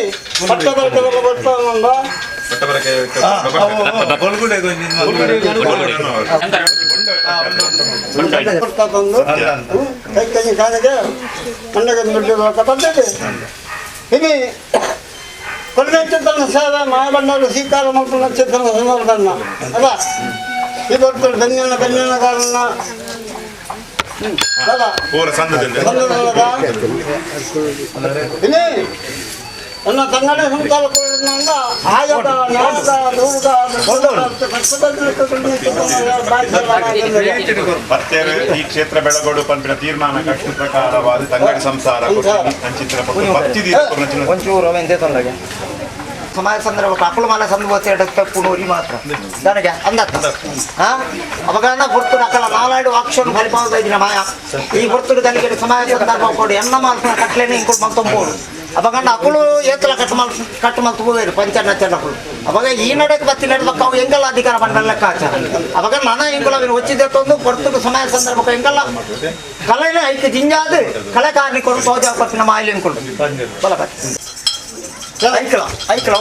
ಪಟ್ಟದರ್ಕದ ಬರ್ತಾನಂದ. ಕೊಡ್ತಾ ತಂದು ಕೈ ಕೈ ಕಾಲಿಗೆ ಮಂಡಗೆ ದುಡ್ಡು ಬಂದಿದೆ. ಇನಿ ಕೊಡಚಿತ್ರನ ಸೇವೆ ಮಾಯಬಂಡರು ಸ್ವೀಕಾರ ಮಲ್ಪನ ಚಿತ್ರನ ಸಂದರ್ಭನ ಅಲ್ಲ. ಈ ಬರ್ತದೆ ಬೆನ್ನಿನ ಬೆನ್ನಿನ ಕಾರಣ ಅಲ್ಲ. ಪೂರ ಸಂದದಲ್ಲಿ. ಬಂದದಲ್ಲದ. ಇನಿ ನನ್ನ ತಂಗಡೆ ಸಂತಾಲ ಕೊಡೋದ್ರಿಂದ ಆಯದ ನಾದ ದೂರದ. ಪತ್ತೇರು ಈ ಕ್ಷೇತ್ರ ಬೆಳಗೋಡು ಪಂಪಿನ ತೀರ್ಮಾನ ಕಟ್ಟು ಪ್ರಕಾರವಾದ ತಂಗಡಿ ಸಂಸಾರ ಕೊಟ್ಟಿನಿ ಅಂಚಿತ್ರ ಪಟ್ಟು ಪತ್ತಿ ದೀಪ ಕೊರ್ನ. ಒಂಚೂರು ಅವೆಂತೆ ತೊಂದರೆ ಸಮಾಜ ಸಂದರ್ಭ ಅಕುಲು ಮಾಲ ಸಂದರ್ಭ ತಪ್ಪು ಮಾತ್ರ ನನಗೆ ಅಂದತ್ತ. ಹಾ, ಅವಾಗ ಪುರ್ತುಡು ಅಕಲ ನಾಲಾಡು ವಾಕ್ಷನ್ ಫಲಿಪಾದ ಇದ್ದಿನ ಮಾಯ. ಈ ಪುರ್ತುಡು ತನಗೆ ಸಮಾಜ ಸಂದರ್ಭ ಕೊಡು ಎನ್ನ ಮಾಲ್ಪನ ಕಟ್ಲೇನೆ ಇಂಕುಲು ಮಲ್ತೊಂಬೋಡು. ಅವಾಗ ಅಕುಲು ಏತಲ ಕಟ್ಟು ಮಲ್ ಕಟ್ಟು ಮಲ್ತು ಹೋವೇರು ಪಂಚಣ್ಣ ಚೆನ್ನಕುಲು. ಅವಾಗ ಈ ನಡಕ್ಕೆ ಬತ್ತಿ ನಡ್ಬೇಕು ಅವು ಎಂಗಲ್ಲ ಅಧಿಕಾರ ಬಂಡ ಲೆಕ್ಕ ಆಚಾರ. ಅವಾಗ ನನ ಎಂಗುಲ ಅವಿನ వచ్చిದೆ ತಂದು ಪೊರ್ತುಡು ಸಮಾಜ ಸಂದರ್ಭಕ್ಕೆ ಎಂಗಲ್ಲ ಕಲೆನೇ ಐಕ್ ಜಿಂಜಾದು ಕಲೆ ಕಾರ್ಣಿಕರು ತೋಜ ಕೊಟ್ಟಿನ ಮಾಯಿಲಿಂಕುಲು ಬಲ ಐಕ್ಲ ಐಕ್ಲ.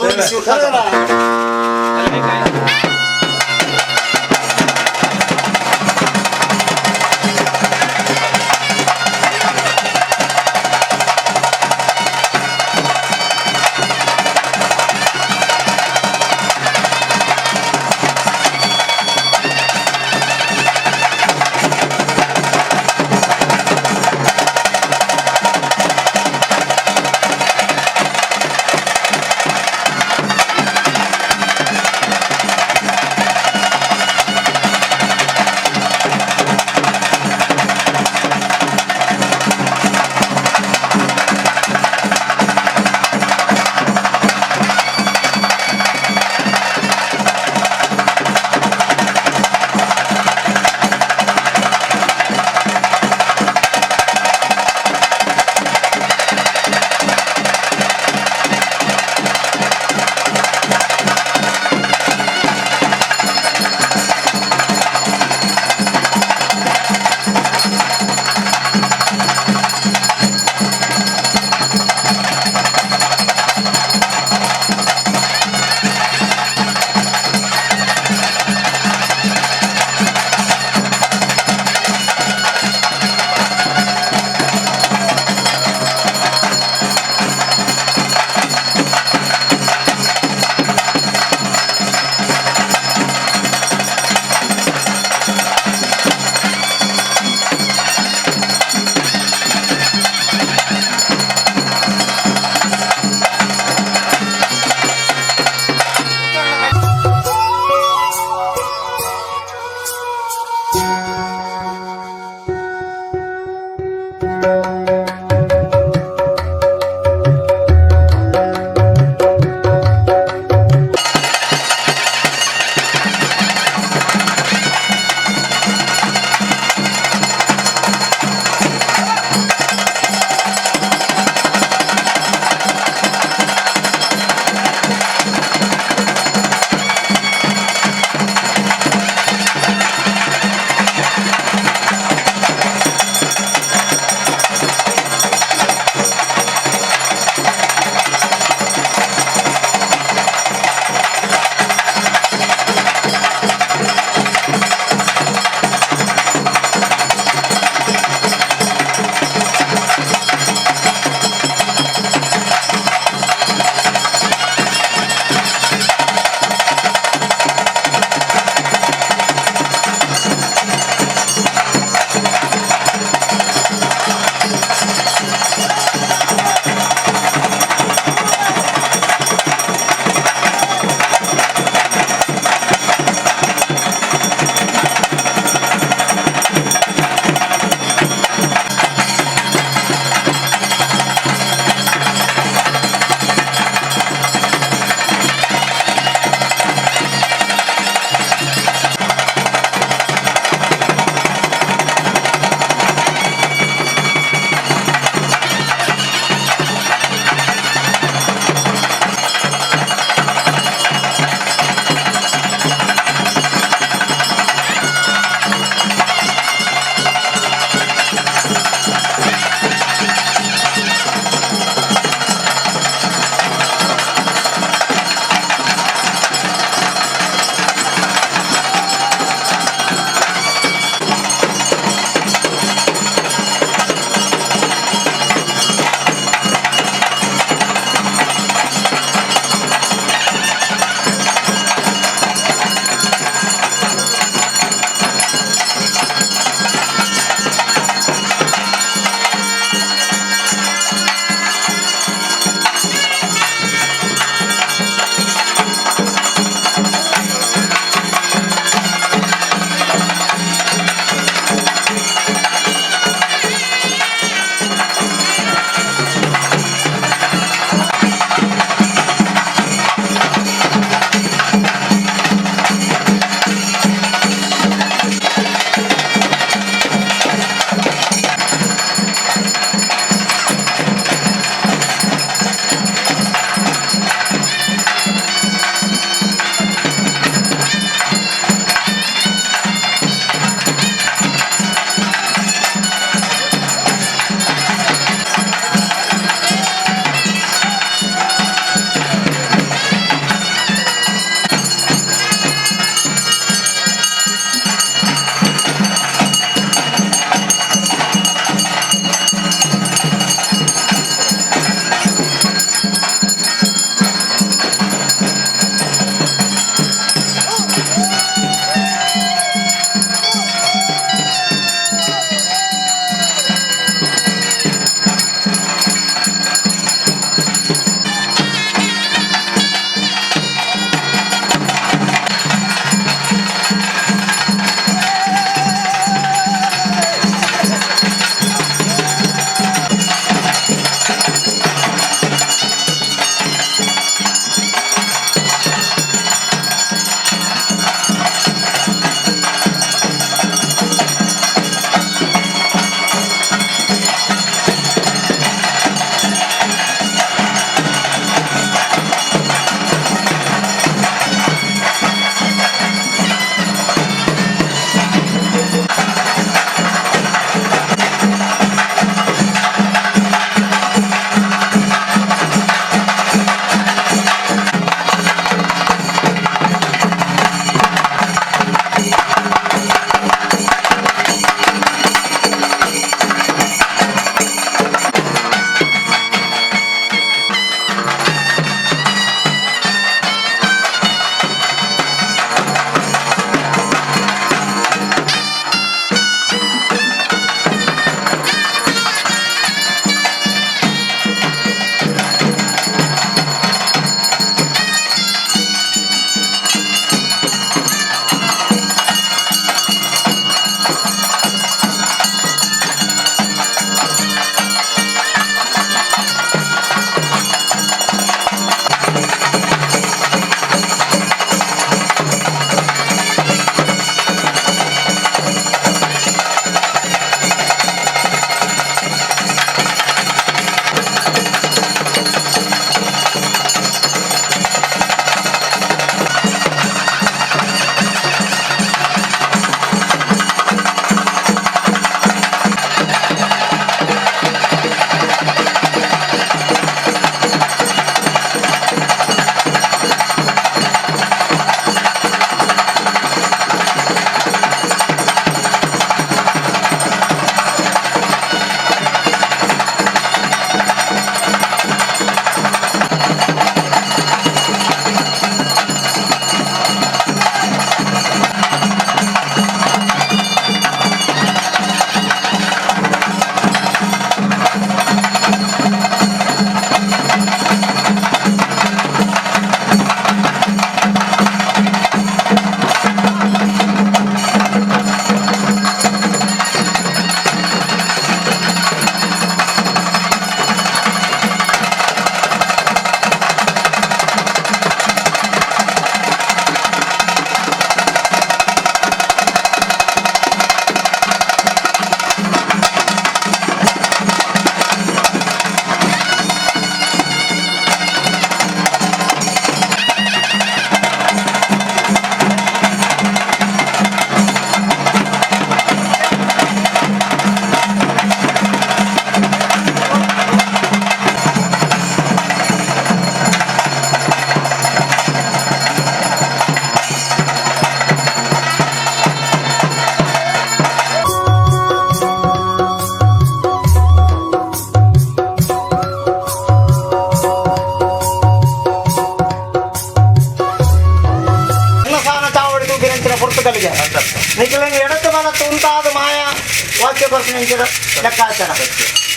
ಸತ್ಯ ಪರ್ಸನ್ ಲೆಕ್ಕಾಚಾರ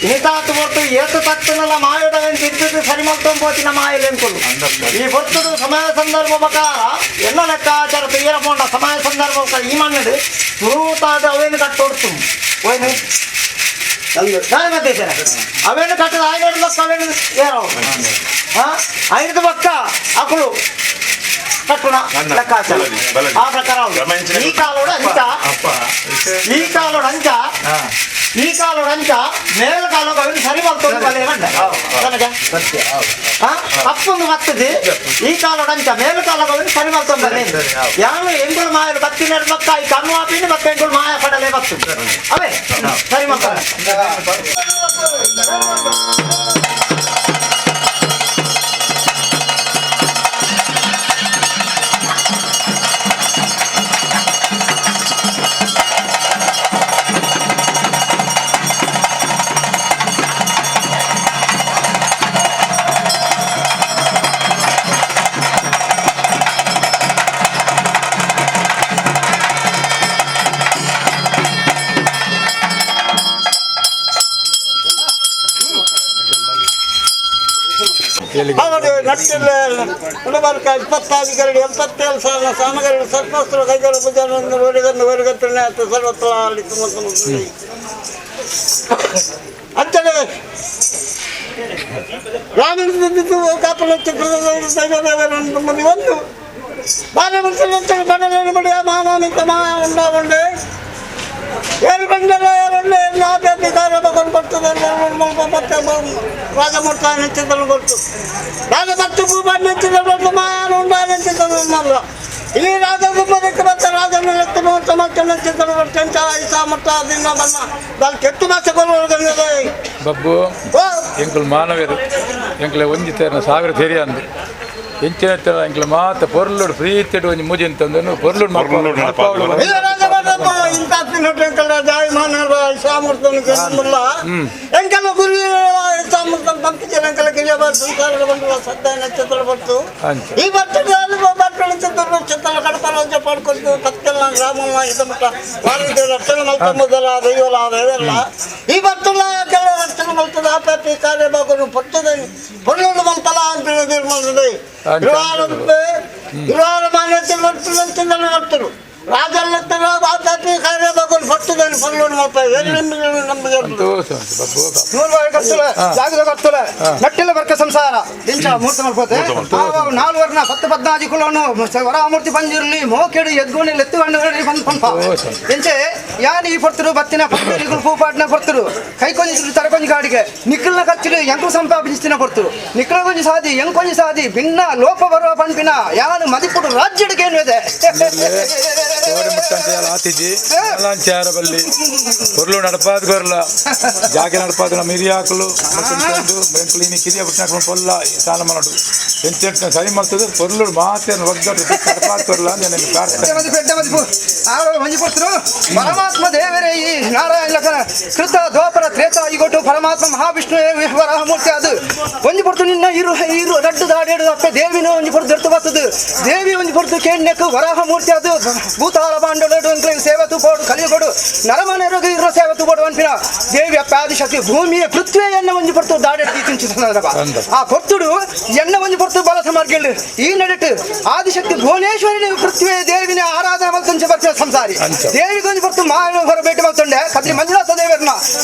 ಇನಿತಾತು ಹೊರತು ಏತು ತತ್ತನಲ್ಲ ಮಾಯಡವೆನ್ ತಿದ್ದುದು ಸರಿ ಮಲ್ತೊಂಬೋತಿನ ಮಾಯಲೆಂಕುಲು ಈ ಹೊತ್ತುಡು ಸಮಯ ಸಂದರ್ಭ ಪ್ರಕಾರ ಎಲ್ಲ ಲೆಕ್ಕಾಚಾರ ತೀರ ಪೋಂಡ ಸಮಯ ಸಂದರ್ಭ ಈ ಮಣ್ಣು ಸುರೂತಾದ ಅವೇನು ಕಟ್ಟೊಡ್ತು ಓಯ್ನು ದಾಯ ಅವೇನು ಕಟ್ಟದ ಆಯ್ನೋಡು ಬಕ್ಕ ಅವೇನು ಏರೋ ಐದು ಬಕ್ಕ ಅಕುಳು ಕಟ್ಟುಣ ಲೆಕ್ಕಾಚಾರ ಆ ಪ್ರಕಾರ ಈ ಕಾಲೋಡು ಅಂಚ ಈ ಕಾಲೋಡು ಅಂಚ ಈ ಕಾಲೋಡು ಅಂಚ ಮೇಲ ಕಾಲೋಡು ಅವೇನು ಸರಿ ಮಲ್ತೊಂದು ಬಲೆ ಬಂಡ ತಪ್ಪೊಂದು ಬರ್ತದೆ ಈ ಕಾಲೋಡು ಅಂಚ ಮೇಲ ಕಾಲೋಡು ಅವೇನು ಸರಿ ಮಲ್ತೊಂದು ಬಲೆ ಯಾರು ಎಂಗುಳು ಮಾಯಲು ಬತ್ತಿನ ಬಕ್ಕ ಈ ಕಣ್ಣು ಆಪಿನ ಬಕ್ಕ ಎಂಗುಳು ಮಾಯ ಪಡಲೆ ಬತ್ತು ಅವೇ ಸರಿ ಮಲ್ತಾರೆ. ಅವರು ನಟ್ಟಿಲ್ಲ ಉಡಬರ್ಕ 25 77 ಸಾವಿರ ಸಾಮಗರಡು ಸರ್ಪಸ್ತ್ರ ಕೈಗಳು ಭುಜನನ್ನು ಒರಿಗನ್ನು ಒರಿಗತ್ತನೆ ಸರ್ವತ್ರ ಅಂಚನೆ ರಾಮನ ಒಂದು ಮಾನವನಿಂತ ಉಂಡೆ ಏಳು ಬಂಡಲ ಏಳುಂಡೆ ರಾಜಮೂರ್ತ ನೆಚ್ಚಿದನು ಗೊತ್ತು ರಾಜಭಕ್ತಿ ಭೂಪ ನೆಚ್ಚಿದ ಮಾಯನ ಉಂಡ ನೆಚ್ಚಿದನು ಮಲ್ಲ ಇಲ್ಲಿ ರಾಜ ಗುಬ್ಬದಕ್ಕೆ ಬತ್ತ ರಾಜನ ಎತ್ತು ನೋಡ್ತ ಮತ್ತೆ ನೆಚ್ಚಿದನು ಚೆಂಚ ಐಸಾ ಮುಟ್ಟ ದಿನ ಬನ್ನ ದಾಲ್ ಕೆಟ್ಟು ಮಾಸ ಕೊಲ್ಲುವ ಬಬ್ಬು ಎಂಕುಲು ಮಾನವೇರು ಎಂಕುಲೆ ಒಂಜಿ ತೇರ್ನ ಸಾವಿರ ತೆರಿಯ ಅಂದು ಎಂಚಿನ ಎಂಕುಲ ಮಾತ ಪೊರ್ಲುಡು ಪ್ರೀತಿಡು ಒಂಜಿ ಮುಜಿ ಅಂತಂದನು ಪೊರ್ಲುಡು ಮಲ್ಪಾವಳು ಇಂಥ ಎಂಕಲ ಗುರಿ ಸಾಮರ್ಥ್ಯ పంపించిన ಎಂಕಲ ಕಿರಿಯ ಸಂಸಾರ ಬಂದು ಸದ್ದ ನಕ್ಷತ್ರ ಬತ್ತು ಈ ಬರ್ತದೆ ಚಿತ್ರ ಕಡಪರ ಪಡ್ಕೊಂಡು ಪತ್ತೆಲ್ಲ ಗ್ರಾಮಲ್ಲ ಇದಮಟ್ಟ ವಾರಿದ ರಕ್ಷಣೆ ಮಲ್ತಂಬುದಲ್ಲ ದೈವಲ ದೈವಲ್ಲ ಈ ಬರ್ತಲ್ಲ ಕೆಲವು ರಕ್ಷಣೆ ಮಲ್ತದ ಆಪಿ ಕಾರ್ಯ ಬಾಗುನು ಪಟ್ಟದ ಪೊಳ್ಳೋಡು ಮಲ್ತಲ ಅಂತ ತೀರ್ಮಾನದ ಇರುವಾರು ಮಾನ್ಯತೆ ಬರ್ತದೆ ಬರ್ತರು ರಾಜಲ್ಲತ್ತನ ಆಪಿ ಕಾರ್ಯ ಬಾಗುನು ಪಟ್ಟదని ಪೊಳ್ಳೋಡು ಮಲ್ಪ ನಮಗೆ ನಟ್ಟಿಲ್ಲ ಬರ್ಕ ಸಂಸಾರ ಇಂಚ ಮೂರ್ತ ಮಲ್ಪೋತೆ ನಾಲ್ವರ್ನ 10 14 ಕುಲನು ವರಾಮೂರ್ತಿ ಪಂಜಿರ್ಲಿ ಮೋಕೆಡು ಎದ್ಗೋಣಿ ಲೆತ್ತುಗಂಡು ಪಂಪ ಎಂಚೆ ಯಾನ್ ಈ ಪೊರ್ತರು ಬತ್ತಿನ ಪತ್ತರಿಗಳು ಪೂಪಾಟಿನ ಪೊರ್ತರು ಕೈ ಕೊಂಜಿ ತರಕೊಂಜಿ ಗಾಡಿಗೆ ನಿಕ್ಕಲ್ನ ಖರ್ಚುಡು ಎಂಕು ಸಂಪಾದಿಸ್ತಿನ ಪೊರ್ತರು ನಿಕ್ಕಲ ಕೊಂಜಿ ಸಾದಿ ಎಂಕೊಂಜಿ ಸಾದಿ ಭಿನ್ನ ಲೋಪ ಬರುವ ಪಂಪಿನ ಯಾನು ಮದಿಪುಡು ರಾಜ್ಯಡಿಗೇನು ಇದೆ ಆತಿಜಿ ಚಾರ ಬಲ್ಲಿ ಪೊರ್ಲು ನಡಪಾದ ಗೊರ್ಲ ಜಾಗೆ ನಡಪಾದ ನಮ್ಮ ಹಿರಿಯಾಕಲು ಎಂಕುಲು ಕಿರಿಯ ಪುಟ್ಟನಾಕಲು ಪೊಲ್ಲ ಸಾಲ ಮಾಡೋದು ಎಂಚ ಸರಿ ಮಾಡ್ತದೆ ಪೊರ್ಲು ಮಾತೇನು ಒಗ್ಗಟ್ಟು ನಡಪಾದ ಕೊರ್ಲ ನನಗೆ ಪ್ರಾರ್ಥನೆ. ಮಂಜು ಪರಮಾತ್ಮ ದೇವರೇ ಈ ನಾರಾಯಣ ಕೃತ ದ್ವಾಪರ ತ್ರೇತ ಈಗೊಟ್ಟು ಪರಮಾತ್ಮ ಮಹಾವಿಷ್ಣು ವರಾಹಮೂರ್ತಿ ಅದು ಒಂಜಿ ಪೊರ್ತು ನಿನ್ನ ಇರು ಇರು ರಡ್ಡು ದಾಡೇಡು ಅಪ್ಪೆ ದೇವಿನ ಒಂಜಿ ಪೊರ್ತು ದೊಡ್ಡ ಬರ್ತದೆ ದೇವಿ ಒಂಜಿ ಪೊರ್ತು ಕೇಣ್ಯಕ್ಕೆ ವರಾಹಮೂರ್ತಿ ಅದು ಭೂತಾಳ ಬಾಂಡೋಡು ಸೇವೆ ತೂಪೋಡು ಕಲಿಯಗೊಡು ನರಮನೆರುಗು ಇರೋ ಸೇವೆ ತೂಪೋಡು ಅನ್ಪಿನ ದೇವಿ ಅಪ್ಪ ಆದಿಶಕ್ತಿ ಭೂಮಿಯ ಪೃಥ್ವಿಯನ್ನ ಒಂಜಿ ಪೊರ್ತು ದಾಡೆಡ್ತಿ ತಿಂಚಿದ ಆ ಪೊರ್ತುಡು ಎನ್ನ ಒಂಜಿ ಪೊರ್ತು ಬಲ ಸಮಾರ್ಗೇಳು ಈ ನಡಿಟ್ಟು ಆದಿಶಕ್ತಿ ಭುವನೇಶ್ವರಿನ ಪೃಥ್ವಿ ದೇವಿನ ಆರಾಧನೆ ಮಲ್ತಂಚ ಬರ್ತ ಸಂಸಾರಿ ದೇವಿಗೆ ಒಂಜಿ ಪೊರ್ತು ಮಾಯ ಹೊರ ಭೇಟಿ ಮಲ್ತೊಂಡೆ ಕದ್ರಿ ಮಂಜುನಾಥ ದೇವರನ್ನ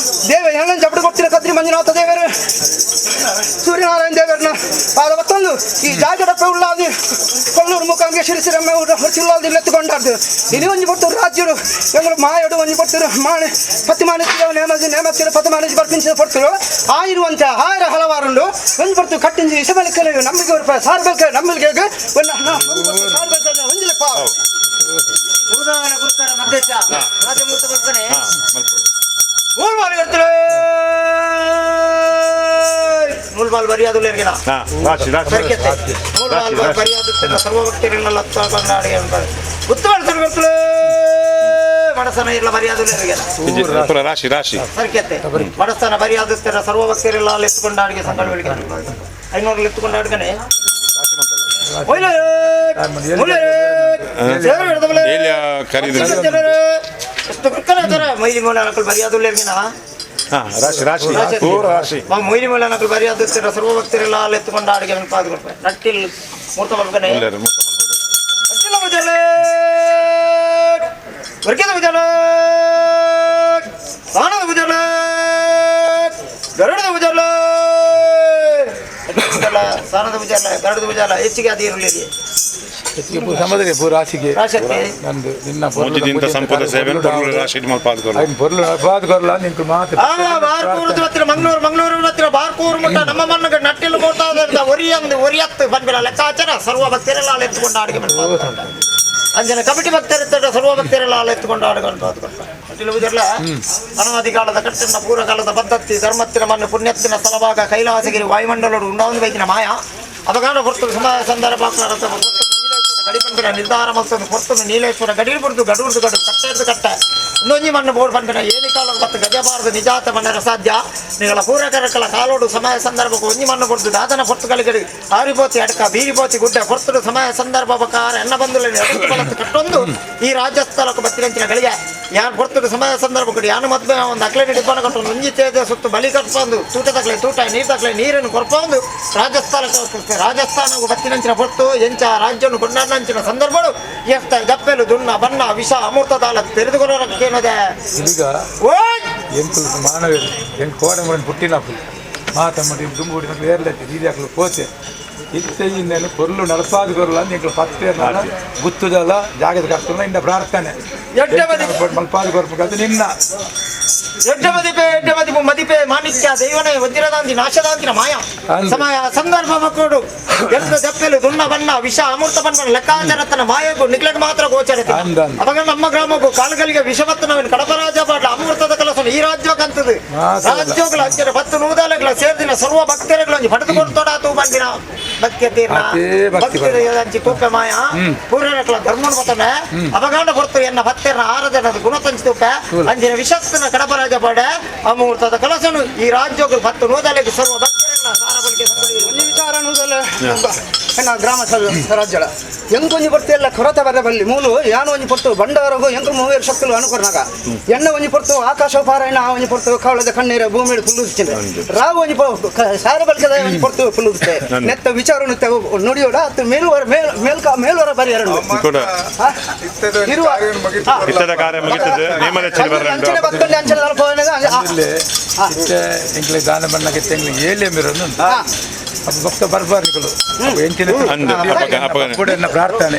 ದೇವ ಹೆಣ್ಣು ಜಬಡು ಕೊಡ್ತಿರ ಕದ್ರಿ ಮಂಜುನಾಥ ದೇವರು ಸೂರ್ಯನಾರಾಯಣ ದೇವರನ್ನ ಪಾದ ಮತ್ತೊಂದು ಈ ಜಾಗಡಪ್ಪ ಉಳ್ಳಾದಿ ಕೊಲ್ಲೂರು ಮುಖಾಂಗೆ ಶಿರಸಿರಮ್ಮ ಹೊರಚಿಲ್ಲಾದಿ ಎತ್ತುಕೊಂಡಾರ್ದು ಇನಿ ಒಂಜಿ ಪೊರ್ತು ರಾಜ್ಯರು ಎಂಗಳು ಮಾಯಡು ಒಂಜಿ ಪೊರ್ತರು ಮಾಣೆ ಪತಿ ಮಾನೆ ನೇಮದಿ ನೇಮತ್ತಿರ ಪತಿ ಮಾನೆ ಬರ್ಪಿಂಚಿದ ಪೊರ್ತರು ಆಯಿರುವಂತ ಆಯಿರ ಹಲವಾರುಂಡು ಒಂಜಿ ಪೊರ್ತು ಕಟ್ಟಿಂಜಿ ಇಸಬಲಿಕಲು ನಂಬಿಕೆ ರೂಪಾಯಿ ಸಾರ್ಬಲ್ಕ ನಂಬಿಕೆ ಒಂಜಿಲಪ್ಪ ಗುರುಕಾರ ಮಧ್ಯಕ್ಷ ರಾಜಮೂರ್ತಿ ಬರ್ತಾನೆ ಮೂಲ್ಬಾಲ್ ಬರಿಯಾದುಲ್ಲ ರಾಶಿ ರಾಶಿ ಮೂಲ್ಬಾಲ್ ಬರಿಯಾದುತ್ತಿಲ್ಲ ಸರ್ವಭಕ್ತರೆಲ್ಲ ಉತ್ತಮ ಬಡಸನ ಇಲ್ಲ ಬರಿಯಾದುಲ್ಲ ರಾಶಿ ರಾಶಿ ಸರ್ಕೆತ್ತೆ ಬಡಸನ ಬರಿಯಾದುತ್ತಿರ ಸರ್ವಭಕ್ತರೆಲ್ಲ ಎತ್ತುಕೊಂಡ ಅಡಿಗೆ ಸಂಗಡ ಬೆಳಿಗ್ಗೆ 500 ಎತ್ತುಕೊಂಡ ಅಡ್ಗನೆ ಮೊಯ್ಲಿ ಮೂಲ ಮರ್ಯಾದುಲ್ಲೇರ್ಗಿನ ರಾಶಿ ರಾಶಿ ಪೂರ ರಾಶಿ ಮೊಯ್ಲಿ ಮೂಲ ಮರ್ಯಾದೆ ಸರ್ವ ಭಕ್ತರೆಲ್ಲ ಎತ್ತುಕೊಂಡ ಅಡುಗೆ ಪಾದ ಕೊಡ್ತಾರೆ ನಟ್ಟಿಲ್ ಮೂರ್ತ ಮಲ್ಕನೆ ಎಲ್ಲರೂ ಮೂರ್ತ ಮಲ್ಪೊಡು. ನಟ್ಟಿಲ ಮುಜಲೆ ವರ್ಗದ ಮುಜಲೆ ಸಾಣದ ಮುಜಲೆ ಗರುಡದ ಮುಜಲೆ ಸಾಣದ ಮುಜಲ ಗರುಡದ ಮುಜಲ ಹೆಚ್ಚಿಗೆ ಅದು ಇರಲಿ ಸಮುದ್ರ ಪೂರ ರಾಶಿಗೆ ರಾಶಕ್ಕೆ ನಂದು ನಿನ್ನ ಮೂಜಿ ದಿನದ ಸಂಪದ ಸೇವೆ ಪೊರ್ಲು ರಾಶಿ ಮಲ್ಪಾದ್ ಕೊರ್ಲ. ಐನ್ ಪೊರ್ಲು ನಡಪಾದ್ ಕೊರ್ಲ ನಿಂಕು ಮಾತು ಆ ಬಾರ್ಕೂರು ಹತ್ತಿರ ಮಂಗಳೂರು ಮಂಗಳೂರು ಹತ್ತಿರ ಬಾರ್ಕೂರು ಮುಟ್ಟ ನಮ್ಮ ಮಣ್ಣಗೆ ನಟ್ಟಿಲು ಮೂರ್ತಾದ ಒರಿಯಂದು ಒರಿಯತ್ತು ಬಂದ್ಬಿಡ ಲೆಕ್ಕಾಚಾರ ಸರ್ವ ಭಕ್ತರೆಲ್ಲ ಎತ್ತುಕೊಂಡು ಅಡುಗೆ ಮಾಡ್ತಾರೆ ಅಂಜನ ಕಮಿಟಿ ಭಕ್ತರಿರ್ತಾರೆ ಸರ್ವ ಭಕ್ತರೆಲ್ಲ ಎತ್ತುಕೊಂಡು ಅಡುಗೆ ನಟ್ಟಿಲು ಪೂಜೆಲ್ಲ ಅನಾದಿ ಕಾಲದ ಕಟ್ಟನ್ನ ಪೂರ್ವಕಾಲದ ಪದ್ಧತಿ ಧರ್ಮತ್ತಿನ ಮಣ್ಣು ಪುಣ್ಯತ್ತಿನ ಸ್ಥಳಭಾಗ ಕೈಲಾಸಗಿರಿ ವಾಯುಮಂಡಲೋಡು ಉಂಡಾವಂದು ಬೈಕಿನ ಮಾಯ ಅಪಗಾನ ಹೊರ್ತು ಸಮಯ ಸಂದರ್ಭ ಗಡಿ ನಿರ್ಧಾರ ಮಲ್ತೊಂದು ಹೊರ್ತೊಂದು ನೀಲೇಶ್ವರ ಗಡಿ ಬುಡ್ದು ಗಡೂರ್ದು ಗಡು ಕಟ್ಟೆರ್ದು ಕಟ್ಟ ಒಂದೊಂಜಿ ಮಣ್ಣು ಬೋರ್ಡ್ ಪನ್ಪಿನ ಏನಿ ಕಾಲದ ಮತ್ತು ಗಜಬಾರದು ನಿಜಾತ ಮಣ್ಣರ ಸಾಧ್ಯ ನಿಗಳ ಪೂರಕರಕಲ ಕಾಲೋಡು ಸಮಯ ಸಂದರ್ಭಕ್ಕೆ ಒಂಜಿ ಮಣ್ಣು ಕೊಡ್ದು ದಾದನ ಹೊರ್ತುಗಳಿಗೆ ಆರಿಬೋತಿ ಅಡಕ ಬೀರಿಬೋತಿ ಗುಡ್ಡ ಹೊರ್ತುಡು ಸಮಯ ಸಂದರ್ಭ ಬಕಾರ ಎನ್ನ ಬಂಧುలని ಬಲತ್ತು ಕಟ್ಟೊಂದು ಈ ರಾಜ್ಯಸ್ಥಳಕ್ಕೆ ಬತ್ತಿನಂಚಿನ ಗಳಿಗೆ ಯಾನ್ ಹೊರ್ತುಡು ಸಮಯ ಸಂದರ್ಭಕ್ಕೆ ಯಾನು ಮದ್ವೆ ಒಂದು ಅಕ್ಲೆ ಡಿಬ್ಬನ ಕಟ್ಟೊಂದು ಒಂಜಿ ತೇಜ ಸುತ್ತು ಬಲಿ ಕಟ್ಪೊಂದು ತೂಟ ತಕ್ಲೆ ತೂಟ ನೀರು ತಕ್ಲೆ ನೀರನ್ನು ಕೊರ್ಪೊಂದು ರಾಜಸ್ಥಾನಕ್ಕೆ ರಾಜಸ್ಥಾನವು ಬತ್ತಿನಂಚಿನ ಹೊರ್ತು ಎಂಚ ರಾಜ್ಯನು ಕೊಂಡಾಡಿನಂಚಿನ ಸಂದರ್ಭಗಳು ಎಷ್ಟ ದಪ್ಪೆಲು ದುಣ್ಣ ಬಣ್ಣ ವಿಷ ಅಮೃತದಾಲ ತೆರೆದುಕೊಳ್ಳೋಕ್ಕೇನದೆ ಈಗ ಓಯ್ ಎಂಕುಲು ಮಾನವರು ಎಂಕ್ ಕೋಡೆ ಮುರನ್ ಪುಟ್ಟಿನಪ್ಪು ಮಾತ ಮಡಿ ದುಂಬು ಹುಡಿ ಮಕ್ಳು ಏರ್ಲೈತೆ ದೀದಿ ಹಾಕ್ಲು ಪೋತೆ ಇತ್ತೆ ಇನ್ನೇನು ಪೊರ್ಲು ನಡಪಾದ ಕೊರ್ಲ ಅಂದ್ ಎಂಕುಲು ಪತ್ತೆ ಗುತ್ತುದಲ್ಲ ಜಾಗದ ಕರ್ತುಲ್ಲ ಇಂದ ಪ್ರಾರ್ಥನೆ ಎಡ್ಡೆ ಬದಿ- ಮಲ್ಪಾದ ಕೊರ್ಪು ನಿನ್ನ ಎಡ್ಡ ಮದಿಪೆ ಎಡ್ಡ ಮದಿಪು ಮದಿಪೆ ಮಾಣಿಕ್ಯ ದೈವನೇ ವಜ್ರದಾಂತಿ ನಾಶದಾಂತಿನ ಮಾಯ ಅಂದು. ಸಮಯ ಸಂದರ್ಭ ಮಕ್ಕಳು ಎಂತ ದಪ್ಪೆಲು ದುಣ್ಣ ಬಣ್ಣ ವಿಷ ಅಮೃತ ಬಣ್ಣ ಲೆಕ್ಕಾಚಾರತನ ಮಾಯಗೂ ನಿಗ್ಲಕ್ ಮಾತ್ರ ಗೋಚರತೆ ಅಂದ ಅಂದ. ಅವಾಗ ನಮ್ಮ ಗ್ರಾಮಕ್ಕೂ ಕಾಲಗಳಿಗೆ ವಿಷಮತ್ತು ನಾವಿನ ಕಡಪರಾಜ ಪಾಟ್ಲ ಅಮೃತದ ಕಲಸ ಈ ರಾಜ್ಯಕ್ಕಂತದ್ದು ಮಾತ್ರ ಅಲ್ಲ. ರಾಜ್ಯಗಳ ಅಂಚಿನ ಪತ್ತು ನೂದಾಲೆಗಳ ಸೇರ್ದಿನ ಸರ್ವ ಭಕ್ತರುಗಳ ಒಂಜಿ ಪಡೆದುಕೊಡ್ತೋಡಾತು ಬಂದಿನ ಭಕ್ತಿಯ ತೀರ್ಣ ಅದೇ ಭಕ್ತಿ ಭಕ್ತಿ ಅಂಚಿ ತೂಪೆ ಮಾಯ ಪೂರ್ಣಕಲ ಧರ್ಮನ ಬತ್ತನೆ ಅವಗಾಂಡ ಹೊರ್ತು ಎನ್ನ ಭಕ್ತರನ್ನ ಆರಾಧನದ ಗುಣತಂಚಿ ತೂಪೆ ಅಂಜಿನ ವಿಶಸ್ತಿನ ಕಡಪರಾಜ ಪಾಡ ಅಮೃತದ ಕಲಸನು ಈ ರಾಜ್ಯಗಳು ಪತ್ತು ನೂದಾಲೆಗೆ ಸರ್ವ ಭಕ್ತರನ್ನ ಸಾರ ಬಳಿಕೆ ಒಂಜಿ ವಿಚಾರ ಅನ್ನೋದಲ್ಲ ಎನ್ನ ಗ್ರಾಮ ರಾಜ್ಯಳ ಎಂಕೊಂಜಿ ಪೊರ್ತು ಎಲ್ಲ ಕೊರತೆ ಬರ ಬಲ್ಲಿ ಮೂಲು ಯಾನು ಒಂಜಿ ಪೊರ್ತು ಬಂಡಾರಗು ಎಂಕು ಮೂವೇರು ಶಕ್తులు ಅನುಕೊರ್ನಾಗ ಎಣ್ಣ ಒಂಜಿ ಪೊರ್ತು ಆಕಾಶ ಪಾರಾಯಣ ಆ ಒಂಜಿ ಪೊರ್ತು ಕವಳದ ಕಣ್ಣೀರ ಭೂಮಿ ಫುಲ್ಲುಸ್ತಿಂದೆ ರಾವು ಒಂಜಿ ಸಾರ ಬಳಕೆದ ಒಂಜಿ ಪೊರ್ತು ಫುಲ್ಲುಸ್ತೆ ನೆತ್ತ ವಿಚಾರ ನುಡಿಯೋಡ ಅತ್ತು ಮೇಲುವರ ಮೇಲ್ ಮೇಲ್ಕ ಮೇಲ್ವರ ಬರಿಯರನ್ನು ಕೂಡ ಇರುವ ಇತ್ತದ ಕಾರ್ಯ ಮುಗಿತದೆ ನೇಮದ ಚೆಲ್ಲಿ ಬರ್ರಂಡು ಅಂಚನೆ ಬತ್ತೊಂಡೆ ಅಂಚನೆ ದಲ್ಪ ಇಲ್ಲಿ ಇತ್ತೆ ಎಂಕ್ಲೆ ದಾನ ಬಣ್ಣಕ್ಕೆ ತೆಂಗ್ಲಿ ಏಲೆ ಮಿರನ್ನು ಅಪ್ಪ ಭಕ್ತ ಬರ್ಬಾರ್ ನಿಕಲು ಎಂಚಿನ ಅಂದು, ಅಪ್ಪಗ- ಅಪ್ಪಗನೆ. ಕೂಡ ಎನ್ನ ಪ್ರಾರ್ಥನೆ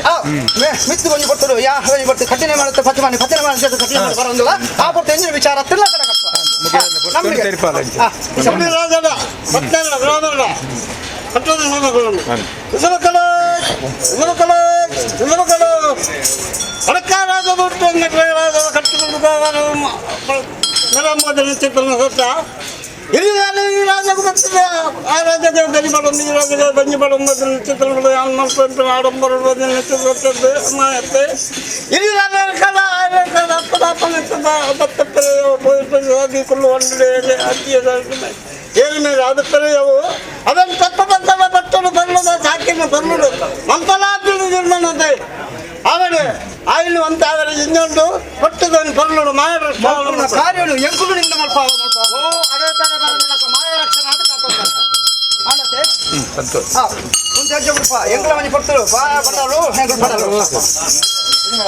ಮಿತ್ತು ಒಂಜಿ ಪೊರ್ತುಡು ಯಾ ಒಂಜಿ ಪೊರ್ತು ಕಠಿಣ ಮಾಡುತ್ತೆ ಪತಿ ಮಾಡಿ ಪತಿನ ಮಾಡುತ್ತೆ ಕಠಿಣ ಮಾಡಿ ಬರೋದಿಲ್ಲ ಆ ಪೊರ್ತು ಎಂಜಿನ ವಿಚಾರ ತಿಲ್ಲ ಕಡೆ ಕಟ್ಪ ಪೊರ್ತುಡು ತೆರಿಪಾಲ ಅಂಚೆ. ರಾಜನ ಪಟ್ಟಣ ಗ್ರಾಮದ ಪಟ್ಟಣದ ಮಕ್ಕಳು ಮಕ್ಕಳು ಮಕ್ಕಳು ಮಕ್ಕಳು ಅಡಕಾರಾದ ಬಿಟ್ಟು ಕಟ್ಟಿಕೊಂಡು ಚಿತ್ರ ಇಲ್ಲಿ ಈ ರಾಜಕ್ಕೆ ಬರ್ತದೆ ಆ ರಾಜ್ಯಕ್ಕೆ ಗಲಿ ಬಡೊಂದು ಈ ರಾಜ್ಯಕ್ಕೆ ಬಂಜಿ ಬಡೊಂದು ಚಿತ್ರ ಮಕ್ಕಳು ಆಡಂಬರ ಚಿತ್ರ ಮಾಯತ್ತೆ ಇಲ್ಲಿ ಕಲ ಏಳು ಅದು ಪೆರೆಯವು ಅದನ್ನು ತಪ್ಪ ಬಂತವ ಬಟ್ಟಲು ಬರಲದ ಸಾಕಿನ ಬರಲುಡು ಮಂತಲಾಪಿಡುತ್ತೆ ಅವನು ಆಯಿಲು ಅಂತ ಅವರ ಇನ್ನೊಂದು ಹೊಟ್ಟದವನು ಬರಲುಡು ಮಾಯ ಕಾರ್ಯನು ಎಂಕುಲು ನಿಂದ ಮಲ್ಪ ಮಲ್ಪ ಓ ಅದೇ ತರ ಬರಲಿಲ್ಲ ಮಾಯ ರಕ್ಷಣೆ ಅಂತ ಕಾತೊಂದ ಆನತೆ ಸಂತೋಷ ಹಾ ಒಂದು ಅಜ್ಜ ಬಿಡಪ್ಪ ಎಂಕುಲ ಒಂಜಿ ಪೊರ್ತುಡು ಬಾ ಬಂದಾಳು ಎಂಕುಲು ಪಡಲು ಿ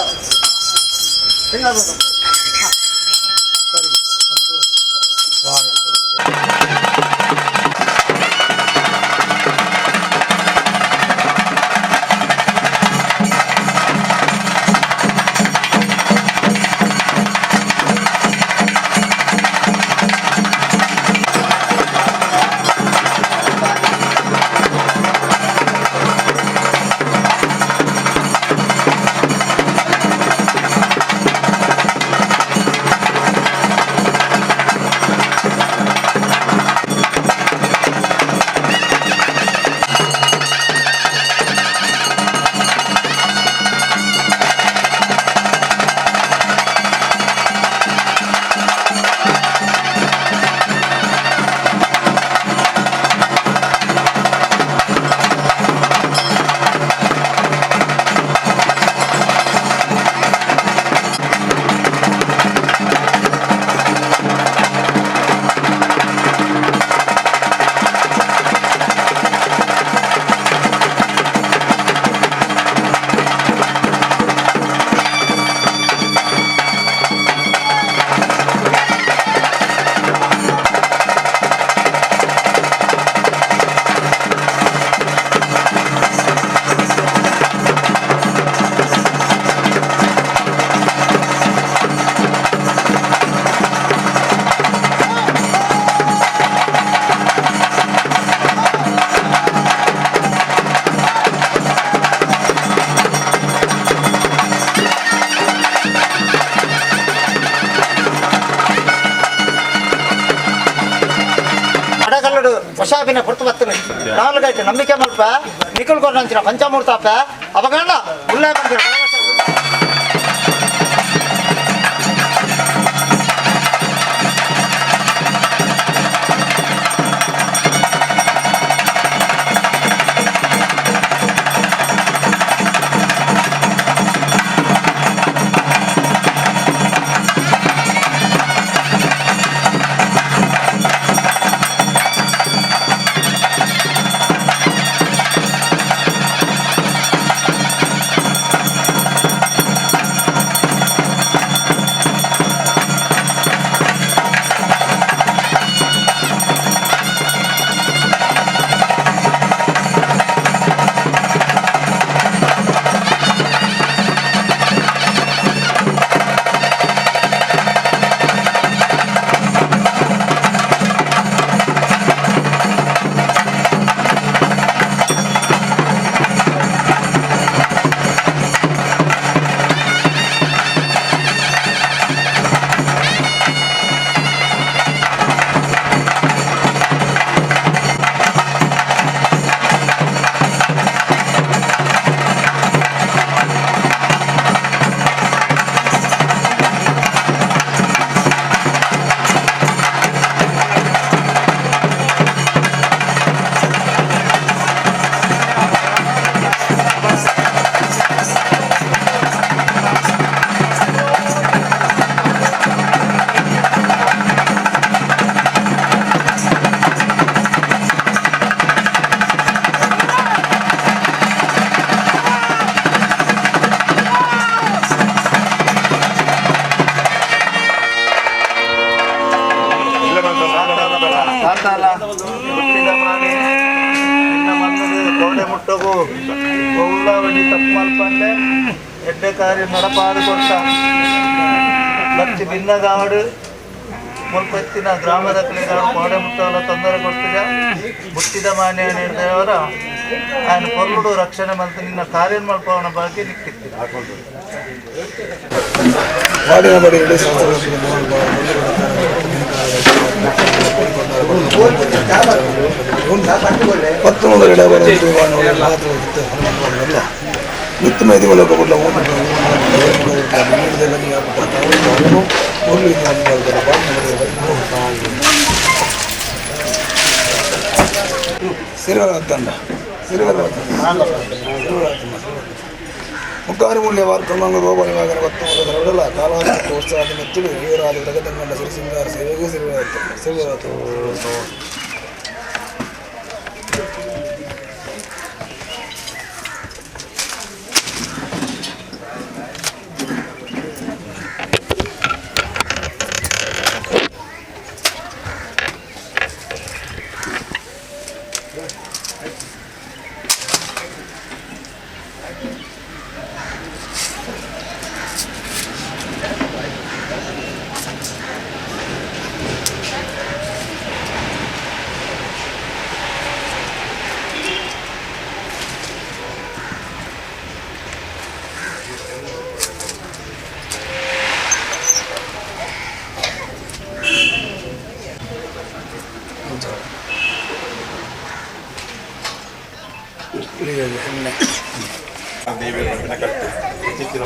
ಕ್ಷೇತ್ರಡು ಹೊಸಾಬಿನ ಪೊರ್ತು ಬತ್ತನು ನಾಲ್ಗೈತೆ ನಂಬಿಕೆ ಮಲ್ಪ ನಿಖಲ್ ಕೊರ್ನಂಚಿನ ಪಂಚಮೂರ್ತಾಪ ಅವಗಂಡ ಉಲ್ಲೇ ಬಂದಿರ ಎಡ್ಡೆ ಕಾರ್ಯ ನಡಪಾದ ಕೊಟ್ಟ ಬತ್ತಿ ಭಿನ್ನಗಾಡು ಮುಲ್ಪತ್ತಿನ ಗ್ರಾಮದ ಕಲೆಗಾಡು ಕೋಡೆ ಮುಟ್ಟವಲ್ಲ ತೊಂದರೆ ಕೊಡ್ತಿದ್ದ ಮುಟ್ಟಿದ ಮಾನ್ಯ ದೇವರ ఆయన పొరుడు ರಕ್ಷಣೆ ಮಂತ ನಿನ್ನ ಕಾರ್ಯ ಮಲ್ಪವನ ಬಗ್ಗೆ ನಿಕ್ಕಿತ್ತು. ಮುಕ್ಕಾರಿ ಮೂಲ್ಯ ವಾರ್ಕಲ್ಲಾಂಗ ಗೋಪಾಲಿವಾಗನ ಪತ್ತೊಂಬತ್ತು ಕಾಲಾಂತ ಉತ್ಸಾಹದ ಮೆಚ್ಚುಡು ವೀರಾದ ಜಗದಂಗಂಡ ಸಿರಿಸಿಂಗಾರ ಸೇವೆಗೂ ಸಿರಿವಾತು ಸಿರಿವಾತು.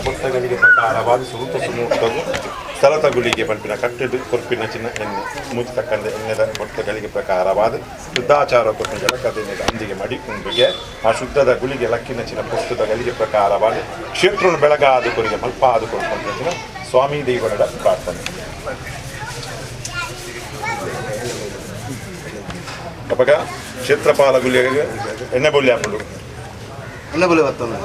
ಪೊಟ್ಟಗಳಿಗೆ ಪ್ರಕಾರವಾದ ಸುರುತ ಸುಮೂರ್ತವು ಸ್ಥಳತ ಗುಳಿಗೆ ಪಂಪಿನ ಕಟ್ಟೆದು ಕೊರ್ಪಿನ ಚಿನ್ನ ಎಣ್ಣೆ ಮೂತಿ ತಕ್ಕಂದೆ ಎಣ್ಣೆದ ಬೊಟ್ಟಗಳಿಗೆ ಪ್ರಕಾರವಾದ ಶುದ್ಧಾಚಾರ ಕೊಪ್ಪಿನ ಜಲಕದೆಣ್ಣೆದ ಅಂದಿಗೆ ಮಡಿ ಉಂಡುಗೆ ಆ ಶುದ್ಧದ ಗುಳಿಗೆ ಲಕ್ಕಿನ ಚಿನ್ನ ಪುಸ್ತದ ಗಳಿಗೆ ಪ್ರಕಾರವಾದ ಕ್ಷೇತ್ರನು ಬೆಳಗಾದ ಕೊರಿಗೆ ಮಲ್ಪಾದ ಕೊರ್ಪಂಚಿನ ಸ್ವಾಮಿ ದೇವರ ಪ್ರಾರ್ಥನೆ. ಅಪಗ ಕ್ಷೇತ್ರಪಾಲ ಗುಳಿಗೆ ಎಣ್ಣೆ ಬೊಲ್ಲಿ ಹಾಕೊಂಡು ಎಣ್ಣೆ ಬೊಲೆ ಬರ್ತಾನೆ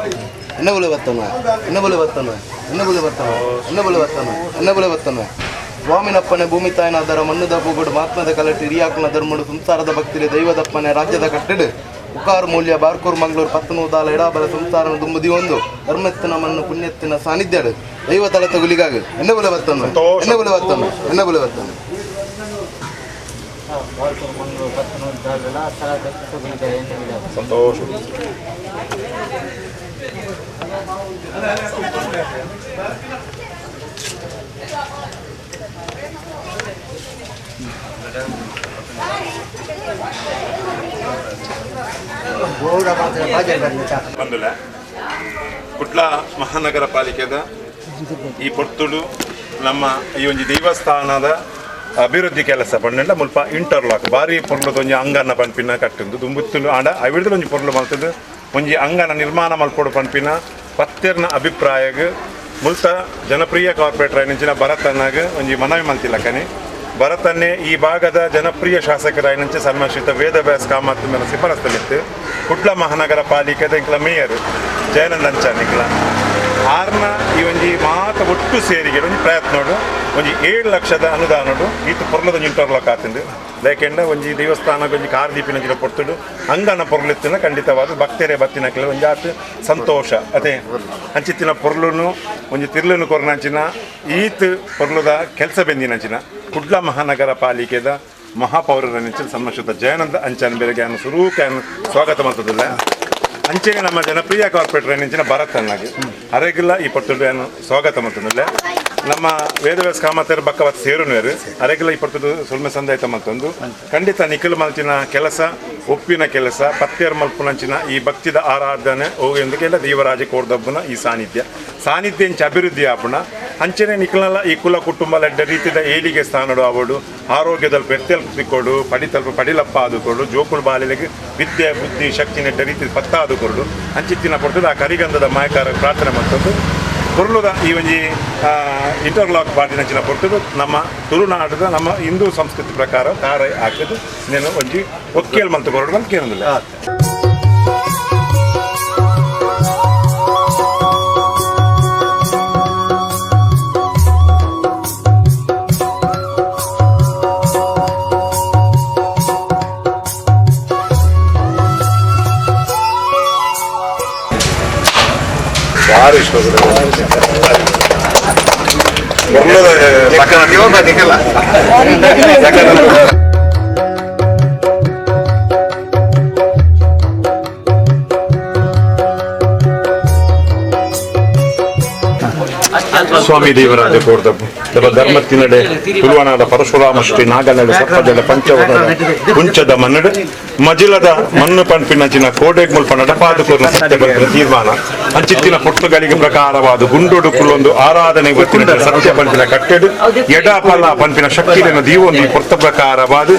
ಎಣ್ಣೆ ಬೊಲೆ ಬರ್ತಾನೆ ಎಣ್ಣೆ ಬೊಲೆ ಬರ್ತಾನೆ ಎಣ್ಣೆ ಬೊಲೆ ಬರ್ತಾನೆ ಎಣ್ಣೆ ಬೊಲೆ ಬರ್ತಾನೆ ಎಣ್ಣೆ ಬೊಲೆ ಬರ್ತಾನೆ. ಸ್ವಾಮಿನಪ್ಪನೆ ಭೂಮಿ ತಾಯಿನಾದರ ಮಣ್ಣುದ ಪೂಗುಡು ಮಹಾತ್ಮದ ಕಲಟಿ ಹಿರಿಯಾಕುನ ಧರ್ಮಡು ಸಂಸಾರದ ಭಕ್ತಿರೆ ದೈವದಪ್ಪನೆ ರಾಜ್ಯದ ಕಟ್ಟೆಡು ಉಕಾರು ಮೂಲ್ಯ ಬಾರ್ಕೂರು ಮಂಗಳೂರು ಪತ್ತನೂದಾಲ ಎಡಾಬಲ ಸಂಸಾರನ ದುಂಬುದಿ ಒಂದು ಧರ್ಮೆತ್ತಿನ ಮಣ್ಣು ಪುಣ್ಯತ್ತಿನ ಸಾನ್ನಿಧ್ಯಡು ದೈವ ತಲೆ ತಗುಲಿಗಾಗಿ ಎಣ್ಣೆ ಬೊಲೆ ಬರ್ತಾನೆ ಎಣ್ಣೆ ಬೊಲೆ ಬರ್ತಾನೆ ಎಣ್ಣೆ ಬೊಲೆ ಬರ್ತಾನೆ. ಸಂತೋಷ. ಬಂದುಲ ಕುಡ್ಲ ಮಹಾನಗರ ಪಾಲಿಕೆದ ಈ ಪೊರ್ತುಡು ನಮ್ಮ ಈ ಒಂಜಿ ದೇವಸ್ಥಾನದ ಅಭಿವೃದ್ಧಿ ಕೆಲಸ ಪಂಡ ಮುಲ್ಪ ಇಂಟರ್ಲಾಕ್ ಬಾರಿ ಪೊರ್ಲುದ ಒಂಜಿ ಅಂಗನ ಪನ್ಪಿನ ಕಟ್ಟುಂದು ದುಂಬುತ್ತುಲು ಆಂಡ ಅವಿಡ್ದು ಒಂಜಿ ಪೊರ್ಲು ಮಲ್ತದು ಒಂಜಿ ಅಂಗನ ನಿರ್ಮಾಣ ಮಲ್ಪೊಡು ಪನ್ಪಿನ ಪತ್ತೆರ್ನ ಅಭಿಪ್ರಾಯಗ್ ಮುಲ್ತ ಜನಪ್ರಿಯ ಕಾರ್ಪೊರೇಟರ್ ಆಯಿನಂಚಿನ ಭರತನಾಗ ಒಂಜಿ ಮನವಿ ಮಲ್ತಿಲಕನೆ ಭರತನ್ನೇ ಈ ಭಾಗದ ಜನಪ್ರಿಯ ಶಾಸಕರಾಯಿನಂಚೆ ಸನ್ಮಾನಿತ ವೇದವ್ಯಾಸ ಕಾಮತ್ ಮೇಲೆ ಶಿಫಾರಸ್ತಲಿತ್ತು ಕುಡ್ಲ ಮಹಾನಗರ ಪಾಲಿಕೆದ ಇಂಕ್ಲ ಮೇಯರ್ ಜಯನಂದ ಅಂಚಾನ್ ಇಂಕ್ಲ ಆರ್ನ ಈ ಒಂಜಿ ಮಾತ ಒಟ್ಟು ಸೇರಿಗೆ ಒಂಜಿ ಪ್ರಯತ್ನೋಡು ಒಂಜಿ 7 ಲಕ್ಷದ ಅನುದಾನೋಡು ಈತ ಪೊರ್ಲದ ಒಂಜಿ ಇಂಟರ್ಲಾಕ್ ಆತಿಂದು ಲೇಕೆಂಡ ಒಂಜಿ ದೇವಸ್ಥಾನಕ್ಕೆ ಒಂಜಿ ಕಾರ್ ದೀಪಿನ ಒಂಜಿ ಪೊರ್ತುಡು ಅಂಗನ ಪೊರ್ಲಿತ್ತಿನ ಖಂಡಿತವಾದ ಭಕ್ತರೇ ಬತ್ತಿನ ಒಂಜಿ ಆತ ಸಂತೋಷ ಅದೇ ಅಂಚಿತ್ತಿನ ಪೊರ್ಲುನು ಒಂಜಿ ತಿರ್ಲುನು ಕೊರ್ನಂಚಿನ ಈತ್ ಪೊರ್ಲುದ ಕೆಲಸ ಬೆಂದಿನಂಚಿನ ಕುಡ್ಲ ಮಹಾನಗರ ಪಾಲಿಕೆದ ಮಹಾಪೌರರ ನೆಂಚಿನ ಸನ್ಮಾನಿತ ಜಯಾನಂದ ಅಂಚನ್ ಬೆಳಗ್ಗೆ ಸುರೂಕೆ ಸ್ವಾಗತ ಮಾಡ್ತದಿಲ್ಲ. ಅಂಚೆನೆ ನಮ್ಮ ಜನಪ್ರಿಯ ಕಾರ್ಪೊರೇಟರ್ ನೆಂಚಿನ ಭರತ್ ಅನ್ನಾಗಿ ಅರೆಗಿಲ್ಲ ಈ ಪೊರ್ತುಡು ಸ್ವಾಗತ ಮಾಡ್ತದಿಲ್ಲ. ನಮ್ಮ ವೇದವ್ಯಾಸ ಕಾಮತರು ಬಕ್ಕವತ್ ಸೇರುನುವರು ಅರೆಗಿಲ್ಲ ಈ ಪೊರ್ತುಡು ಸುಲ್ಮೆ ಸಂದಾಯ್ತ ಮತ್ತೊಂದು ಖಂಡಿತ ನಿಖಿಲ್ ಮಲ್ತಿನ ಕೆಲಸ ಒಪ್ಪಿನ ಕೆಲಸ ಪತ್ತೆರ್ ಮಲ್ಪುನಂಚಿನ ಈ ಭಕ್ತಿದ ಆರಾಧನೆ ಹೋಗಿ ದೇವರಾಜ ಕೋರ್ದಬ್ಬನ ಈ ಸಾನ್ನಿಧ್ಯ ಸಾನ್ನಿಧ್ಯ ಇಂಚ ಅಭಿವೃದ್ಧಿ ಆಪುಣ ಅಂಚನೆ ನಿಖಿಲ್ನಲ್ಲ ಈ ಕುಲ ಕುಟುಂಬ ಲೆಡ್ಡ ರೀತಿದ ಏಳಿಗೆ ಸ್ಥಾನಡು ಅವಡು ಆರೋಗ್ಯದಲ್ಲಿ ವ್ಯತ್ಯಲ್ ತಿಕ್ಕೊಡು ಪಡಿತಲ್ಪ ಪಡಿಲಪ್ಪ ಆದುಕೊಡು ಜೋಕುಳು ಬಾಲಿಗೆ ವಿದ್ಯೆ ಬುದ್ಧಿ ಶಕ್ತಿ ನೆಡ್ಡ ರೀತಿ ಪತ್ತ ಆದುಕೊಡು ಅಂಚಿತ್ತಿನ ಪೊರ್ತುಡು ಆ ಕರಿಗಂಧದ ಮಾಯಕಾರ ಪ್ರಾರ್ಥನೆ ಮತ್ತೊಂದು ಪೊರ್ಲುದ ಈ ಒಂಜಿ ಇಂಟರ್ಲಾಕ್ ಬಾಡಿನಂಚಿನ ಪೊರ್ತುಡು ನಮ್ಮ ತುಳುನಾಡದ ನಮ್ಮ ಹಿಂದೂ ಸಂಸ್ಕೃತಿ ಪ್ರಕಾರ ಕಾರ ಹಾಕಿದ್ದು నేను ಒಂಜಿ ಒಕ್ಕೇಲ್ ಮಂತು ಕೊರಡು ಅಂತ ಕೇಳೋದಿಲ್ಲ. ಭಾರಿ ಸ್ವಾಮಿ ದೇವರಾಜ ಕೋರ್ದಬ್ಬು ಧರ್ಮತ್ತಿನಡೆ ತುಳುವನಾದ ಪರಶುರಾಮ ಶ್ರೀ ನಾಗನಡೆ ಸರ್ಪಜಡ ಪಂಚವರ್ಣದ ಕುಂಚದ ಮನ್ನಡೆ ಮಜಿಲದ ಮಣ್ಣು ಪಂಪಿನಂಚಿನ ಕೋಡೆಗ್ ಮುಲ್ಪ ನಡಪಾದ ಕೋರ್ನ ಸತ್ಯ ಬಂಪಿನ ತೀರ್ಮಾನ ಅಂಚಿತ್ತಿನ ಪೊಟ್ಟುಗಳಿಗೆ ಪ್ರಕಾರವಾದ ಗುಂಡೊಡು ಕುಲ್ಲೊಂದು ಆರಾಧನೆ ಗೊತ್ತಿನ ಸತ್ಯ ಪಂಪಿನ ಕಟ್ಟೆಡು ಎಡಪಲ ಪಂಪಿನ ಶಕ್ತಿಯನ್ನು ದೀವೊಂದು ಈ ಪೊರ್ತ ಪ್ರಕಾರವಾದ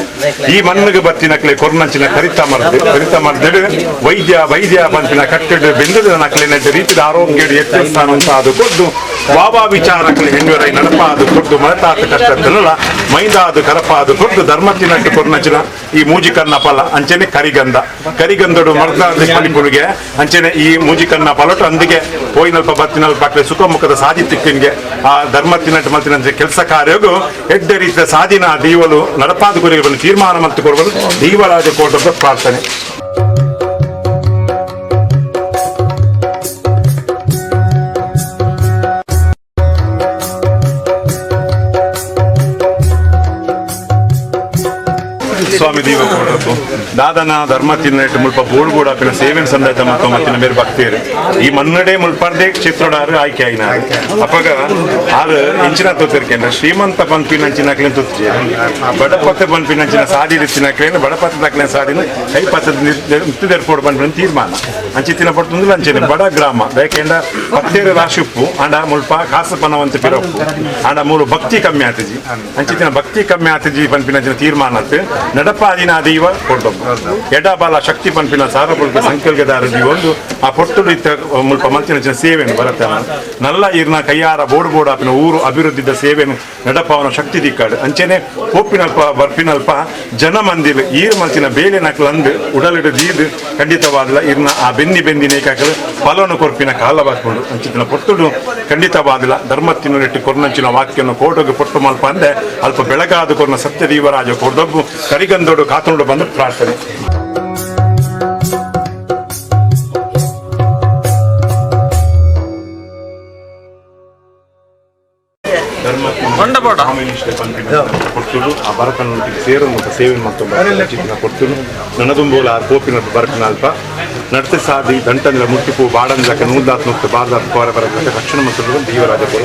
ಈ ಮಣ್ಣಿಗೆ ಬತ್ತಿನಕ್ಲೆ ಕೊರ್ನಂಚಿನ ಕರಿತ ಮರ್ದು ಕರಿತ ಮರ್ದೆಡು ವೈದ್ಯ ವೈದ್ಯ ಪಂಪಿನ ಕಟ್ಟೆಡು ಬೆಂದದ ನಕ್ಲೆ ನೆಡ್ಡ ರೀತಿಯ ಆರೋಗ್ಯ ಎತ್ತರ ಸ್ಥಾನ ಅಂತ ಅದು ಕೊದ್ದು ಬಾಬಾ ವಿಚಾರಕ್ಕೆ ಹೆಣ್ಣುವರೈ ನಡಪಾದು ಕೊದ್ದು ಮಳತಾತ ಕಷ್ಟ ತಿನ್ನಲ ಮೈಂದಾದು ಕರಪಾದು ಕೊದ್ದು ಧರ್ಮತಿನಟ್ಟು ಕೊರ್ನಚಿನ ಈ ಮೂಜಿಕನ್ನ ಫಲ ಅಂಚನೆ ಕರಿಗಂಧ ಕರಿಗಂಧಡು ಮರ್ದಾದ ಫಲಿಪುಳಿಗೆ ಅಂಚನೆ ಈ ಮೂಜಿಕನ್ನ ಫಲಟು ಅಂದಿಗೆ ಪೋಯಿನಲ್ಪ ಬತ್ತಿನಲ್ಪ ಬಾಕ್ಲೆ ಸುಖಮುಖದ ಸಾಧಿ ತಿಕ್ಕಿನ್ಗೆ ಆ ಧರ್ಮತಿನಟ್ಟು ಮಲ್ತಿನಂಚೆ ಕೆಲಸ ಕಾರ್ಯಗೂ ಎಡ್ಡ ರೀತಿಯ ಸಾಧಿನ ದೀವಲು ನಡಪಾದು ಗುರಿಗೆ ತೀರ್ಮಾನ ಮತ್ತು ಕೊಡುವರು ದೀವರಾಜ ಕೋಟದ ಪ್ರಾರ್ಥನೆ. ಸ್ವಾಮಿ ದೇವ ಕೊಡಬೇಕು ದಾದನ ಧರ್ಮ ತಿನ್ನಟ್ಟು ಮುಲ್ಪ ಬೋಳ್ಗೂಡ ಪಿನ ಸೇವೆನ ಸಂದಾಯ್ತ ಮತ್ತು ಮತ್ತಿನ ಬೇರೆ ಭಕ್ತಿಯರು ಈ ಮನ್ನಡೆ ಮುಲ್ಪರ್ದೆ ಕ್ಷೇತ್ರಡಾರು ಆಯ್ಕೆ ಆಯ್ನ ಅಪಗ ಆರು ಇಂಚಿನ ತೊತ್ತಿರ್ಕೇಂದ್ರ ಶ್ರೀಮಂತ ಪನ್ಪಿನಂಚಿನ ತೊತ್ತಿ ಬಡಪತ್ತೆ ಪನ್ಪಿನಂಚಿನ ಸಾದಿ ತಿನ್ನಕ್ಲೇನು ಬಡಪತ್ತೆ ತಕ್ಲೇನ ಸಾದಿನ ಕೈ ಪತ್ತದ ನಿತ್ಯದೆರ್ಪೋಡು ಪನ್ಪಿನ ತೀರ್ಮಾನ ಅಂಚಿತ್ತಿನ ಪಡ್ತುಂದಿಲ್ಲ ಅಂಚನೆ ಬಡ ಗ್ರಾಮ ಬೇಕೆಂಡ ಪತ್ತೇರು ರಾಶಿ ಉಪ್ಪು ಅಂಡ ಮುಲ್ಪ ಕಾಸು ಪನವಂತ ಪಿರಪ್ಪು ಅಂಡ ಮೂಲು ಭಕ್ತಿ ಕಮ್ಮಿ ಆತಜಿ ಅಂಚಿತ್ತಿನ ಭಕ್ತಿ ಕಮ್ಮಿ ಆತಜಿ ಪನ್ಪಿನಂಚಿನ ತೀರ್ಮಾನ ನಡಪಾದಿನ ದೈವ ಕೊಡ್ದೊಬ್ಬ ಎಡಬಲ ಶಕ್ತಿ ಪನ್ಪಿನ ಸಾರಪುಲ್ಕ ಸಂಕಲ್ಗದಾರ ಒಂದು ಆ ಪೊಟ್ಟುಡು ಇತ್ತ ಮುಲ್ಪ ಮಲ್ತಿನ ಸೇವೆಯನ್ನು ಬರತ್ತ ನಲ್ಲ ಇರ್ನ ಕೈಯಾರ ಬೋಡು ಬೋಡು ಆಪಿನ ಊರು ಅಭಿವೃದ್ಧಿದ ಸೇವೆಯನ್ನು ನಡಪಾವನ ಶಕ್ತಿ ದಿಕ್ಕಾಡು ಅಂಚೆನೆ ಪೋಪಿನಲ್ಪ ಬರ್ಪಿನಲ್ಪ ಜನ ಮಂದಿಲ್ ಈರ್ ಮಲ್ತಿನ ಬೇಲೆ ನಕ್ಲಂದು ಉಡಲಿಡು ದೀದ್ ಖಂಡಿತವಾದಲ ಇರ್ನ ಆ ಬೆನ್ನಿ ಬೆಂದಿ ನೇಕಾಕಲು ಫಲವನ್ನು ಕೊರ್ಪಿನ ಕಾಲ ಬಾಕೊಂಡು ಅಂಚಿನ ಪೊಟ್ಟುಡು ಖಂಡಿತವಾದಲ ಧರ್ಮತ್ತಿನ ನೆಟ್ಟು ಕೊರ್ನಂಚಿನ ವಾಕ್ಯವನ್ನು ಕೋಟೋಗೆ ಪೊಟ್ಟು ಮಲ್ಪ ಅಂದೆ ಅಲ್ಪ ಬೆಳಗಾದ ಕೊರ್ನ ಸತ್ಯದೀವರಾಜ ಕೊರ್ದೊಬ್ಬು ಕರಿಗಂದೋಡು ಕಾತನೋಡು ಬಂದು ಪ್ರಾರ್ಥನೆ. ಕೊಡ್ತುಡು ಆ ಭರತನ ಸೇರು ಮತ್ತು ಸೇವೆ ಮತ್ತು ಕೊಡ್ತುಡು ನನದುಂಬೋಲ ಆ ಕೋಪಿನ ಬರಪಿನ ಅಲ್ಪ ನಡತೆ ಸಾದಿ ದಂಟಂದ್ರ ಮುಟ್ಟಿಪು ಬಾಡಂದ್ಲಕ್ಕ ನೂಲ್ದಾತ್ ನುಕ್ತು ಬಾರ್ದಾತ್ ಕೋರ ಬರಕ ರಕ್ಷಣೆ ಮತ್ತು ದೇವರಾಜ ಕೋರ.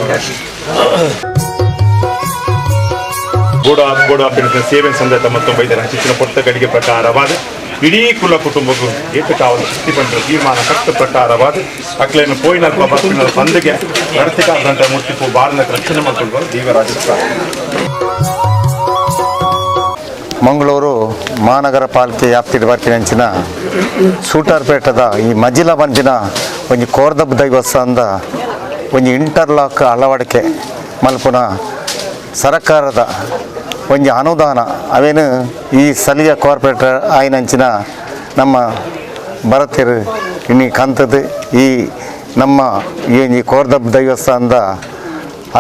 ಬೋಡ ಸೇವೆ ಸಂದರ್ಭ ಮತ್ತು ವೈದ್ಯರ ಹಂಚಿನ ಪೊಟ್ಟ ಗಡಿಗೆ ಪ್ರಕಾರವಾದ ಇಡೀ ಕುಲ ಕುಟುಂಬಕ್ಕೂ ಏತಕಾವಲ ಶಕ್ತಿ ಪಂಡ ತೀರ್ಮಾನ ಕಟ್ಟು ಪ್ರಕಾರವಾದ ಅಕ್ಲೇನು ಪೋಯಿನಲ್ಪ ಬರ್ಪಿನ ಬಂದಿಗೆ ನಡತಿಕಾದಂತ ಮೂರ್ತಿ ಬಾರನ ರಕ್ಷಣೆ ಮಾಡಿಕೊಳ್ಳುವ ದೇವರಾಜ. ಮಂಗಳೂರು ಮಹಾನಗರ ಪಾಲಿಕೆ ವ್ಯಾಪ್ತಿಡ್ ಬರ್ಪಿನಂಚಿನ ಸೂಟರ್ಪೇಟದ ಈ ಮಜಿಲ ಬಂಜಿನ ಒಂಜಿ ಕೋರ್ದಬ್ ದೈವಸ್ಥಾನದ ಒಂಜಿ ಇಂಟರ್ಲಾಕ್ ಅಳವಡಿಕೆ ಮಲ್ಪುನ ಸರಕಾರದ ಒಂಜಿ ಅನುದಾನ ಅವೇನು ಈ ಸ್ಥಳೀಯ ಕಾರ್ಪೊರೇಟರ್ ಆಯಿನಂಚಿನ ನಮ್ಮ ಭರತಿರು ಇನ್ನಿ ಕಂತದ್ದು ಈ ನಮ್ಮ ಈ ಒಂಜಿ ಕೋರ್ದಬ್ ದೈವಸ್ಥಾನದ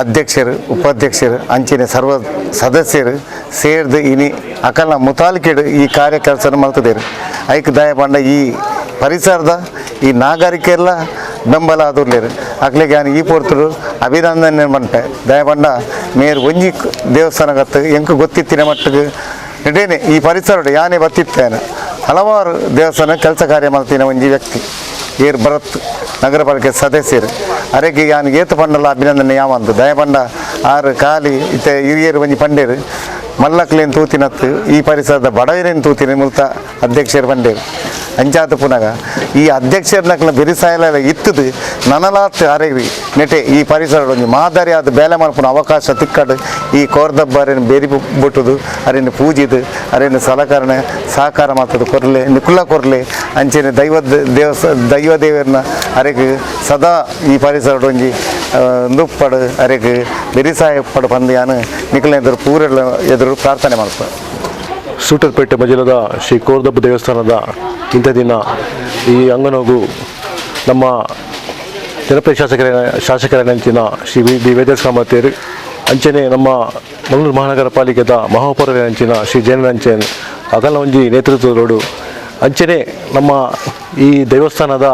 ಅಧ್ಯಕ್ಷರು ಉಪಾಧ್ಯಕ್ಷರು ಅಂಚಿನ ಸರ್ವ ಸದಸ್ಯರು ಸೇರ್ದು ಇನಿ ಅಕಲ್ನ ಮುತಾಲಿಕೆಡು ಈ ಕಾರ್ಯ ಕೆಲಸ ಮಲ್ತದೇರು. ಐಕ್ ದಯ ಪಂಡ ಈ ಪರಿಸರದ ಈ ನಾಗರಿಕೆಲ್ಲ ಬೆಂಬಲ ಆದುರ್ಲೇರು ಅಕ್ಲೆಗೆ ಯಾನ್ ಈ ಪೊರ್ತುಡು ಅಭಿನಂದನೆ ಮನ್ಪೆ. ದಯಪಂಡ ಮೇರ್ ಒಂಜಿ ದೇವಸ್ಥಾನಗತ್ತು ಎಂಕ್ ಗೊತ್ತಿತ್ತಿನ ಮಟ್ಟಿಗೆ ಇಡೇನೆ ಈ ಪರಿಸರಡು ಯಾನೇ ಬತ್ತಿತ್ತೇನೆ ಹಲವಾರು ದೇವಸ್ಥಾನ ಕೆಲಸ ಕಾರ್ಯ ಮಲ್ತಿನ ಒಂಜಿ ವ್ಯಕ್ತಿ ಏರ್ ಭರತ್ ನಗರ ಪಾಲಿಕೆ ಸದಸ್ಯರು ಅರೆಗೆ ಯಾನ್ ಏತು ಪಂಡಲ ಅಭಿನಂದನೆ ಯಾವಂದು. ದಯಪಂಡ ಆರು ಖಾಲಿ ಇತ್ತೆ ಹಿರಿಯರು ಒಂಜಿ ಪಂಡೇರು ಮಲ್ಲಕ್ಲೇನು ತೂತಿನತ್ತು ಈ ಪರಿಸರದ ಬಡವರೇನು ತೂತಿನ ಮುಲ್ತ ಅಧ್ಯಕ್ಷರು ಪಂಡೇರು. ಅಂಚಾತ ಪುನಗ ಈ ಅಧ್ಯಕ್ಷರನಕ್ಲ ಬೆರಿಸಾಯಲ ಇತ್ತದು ನನಲಾತ್ ಅರೆಗ್ರಿ ನೆಟೆ ಈ ಪರಿಸರ ಒಂಜಿ ಮಾದರಿ ಆದ ಬೇಲೆ ಮಲ್ಪುನ ಅವಕಾಶ ತಿಕ್ಕಡು ಈ ಕೋರ್ದಬ್ಬ ಅರೇನು ಬೇರಿ ಬುಟ್ಟುದು ಅರೇನು ಪೂಜಿದು ಅರೇನು ಸಲಕರಣೆ ಸಹಕಾರ ಮಾಡ್ತದೆ ಕೊರ್ಲೆ ನಿಕುಲ ಕೊರ್ಲೆ ಅಂಚೆನೆ ದೈವ ದೇವಸ ದೈವ ದೇವರನ್ನ ಅರೆಗ್ ಸದಾ ಈ ಪರಿಸರ ಒಂಜಿ ನುಪ್ಪಡು ಅರೆಗ್ ಬೆರಿಸಾಯ ಪಡು ಪಂದು ಯಾನು ನಿಕುಲ ಎದುರು ಪೂರೆಲ್ಲ ಎದುರು ಪ್ರಾರ್ಥನೆ ಮಾಡ್ತಾರೆ. ಸೂಟರ್ಪೇಟೆ ಮಜಿಲದ ಶ್ರೀ ಕೋರ್ದಬ್ಬ ದೇವಸ್ಥಾನದ ಇಂಥ ದಿನ ಈ ಅಂಗನಗೂ ನಮ್ಮ ಜನಪ್ರಿಯ ಶಾಸಕರ ಶ್ರೀ ಬಿ ವೇದಸ್ ಕಾಮತೇರು ಅಂಚನೆ ನಮ್ಮ ಮಂಗಳೂರು ಮಹಾನಗರ ಪಾಲಿಕೆದ ಮಹಾಪೌರರಂಚಿನ ಶ್ರೀ ಜಯನಂಚನ್ ಅಗಲ ಒಂಜಿ ನೇತೃತ್ವದೋಡು ಅಂಚನೆ ನಮ್ಮ ಈ ದೇವಸ್ಥಾನದ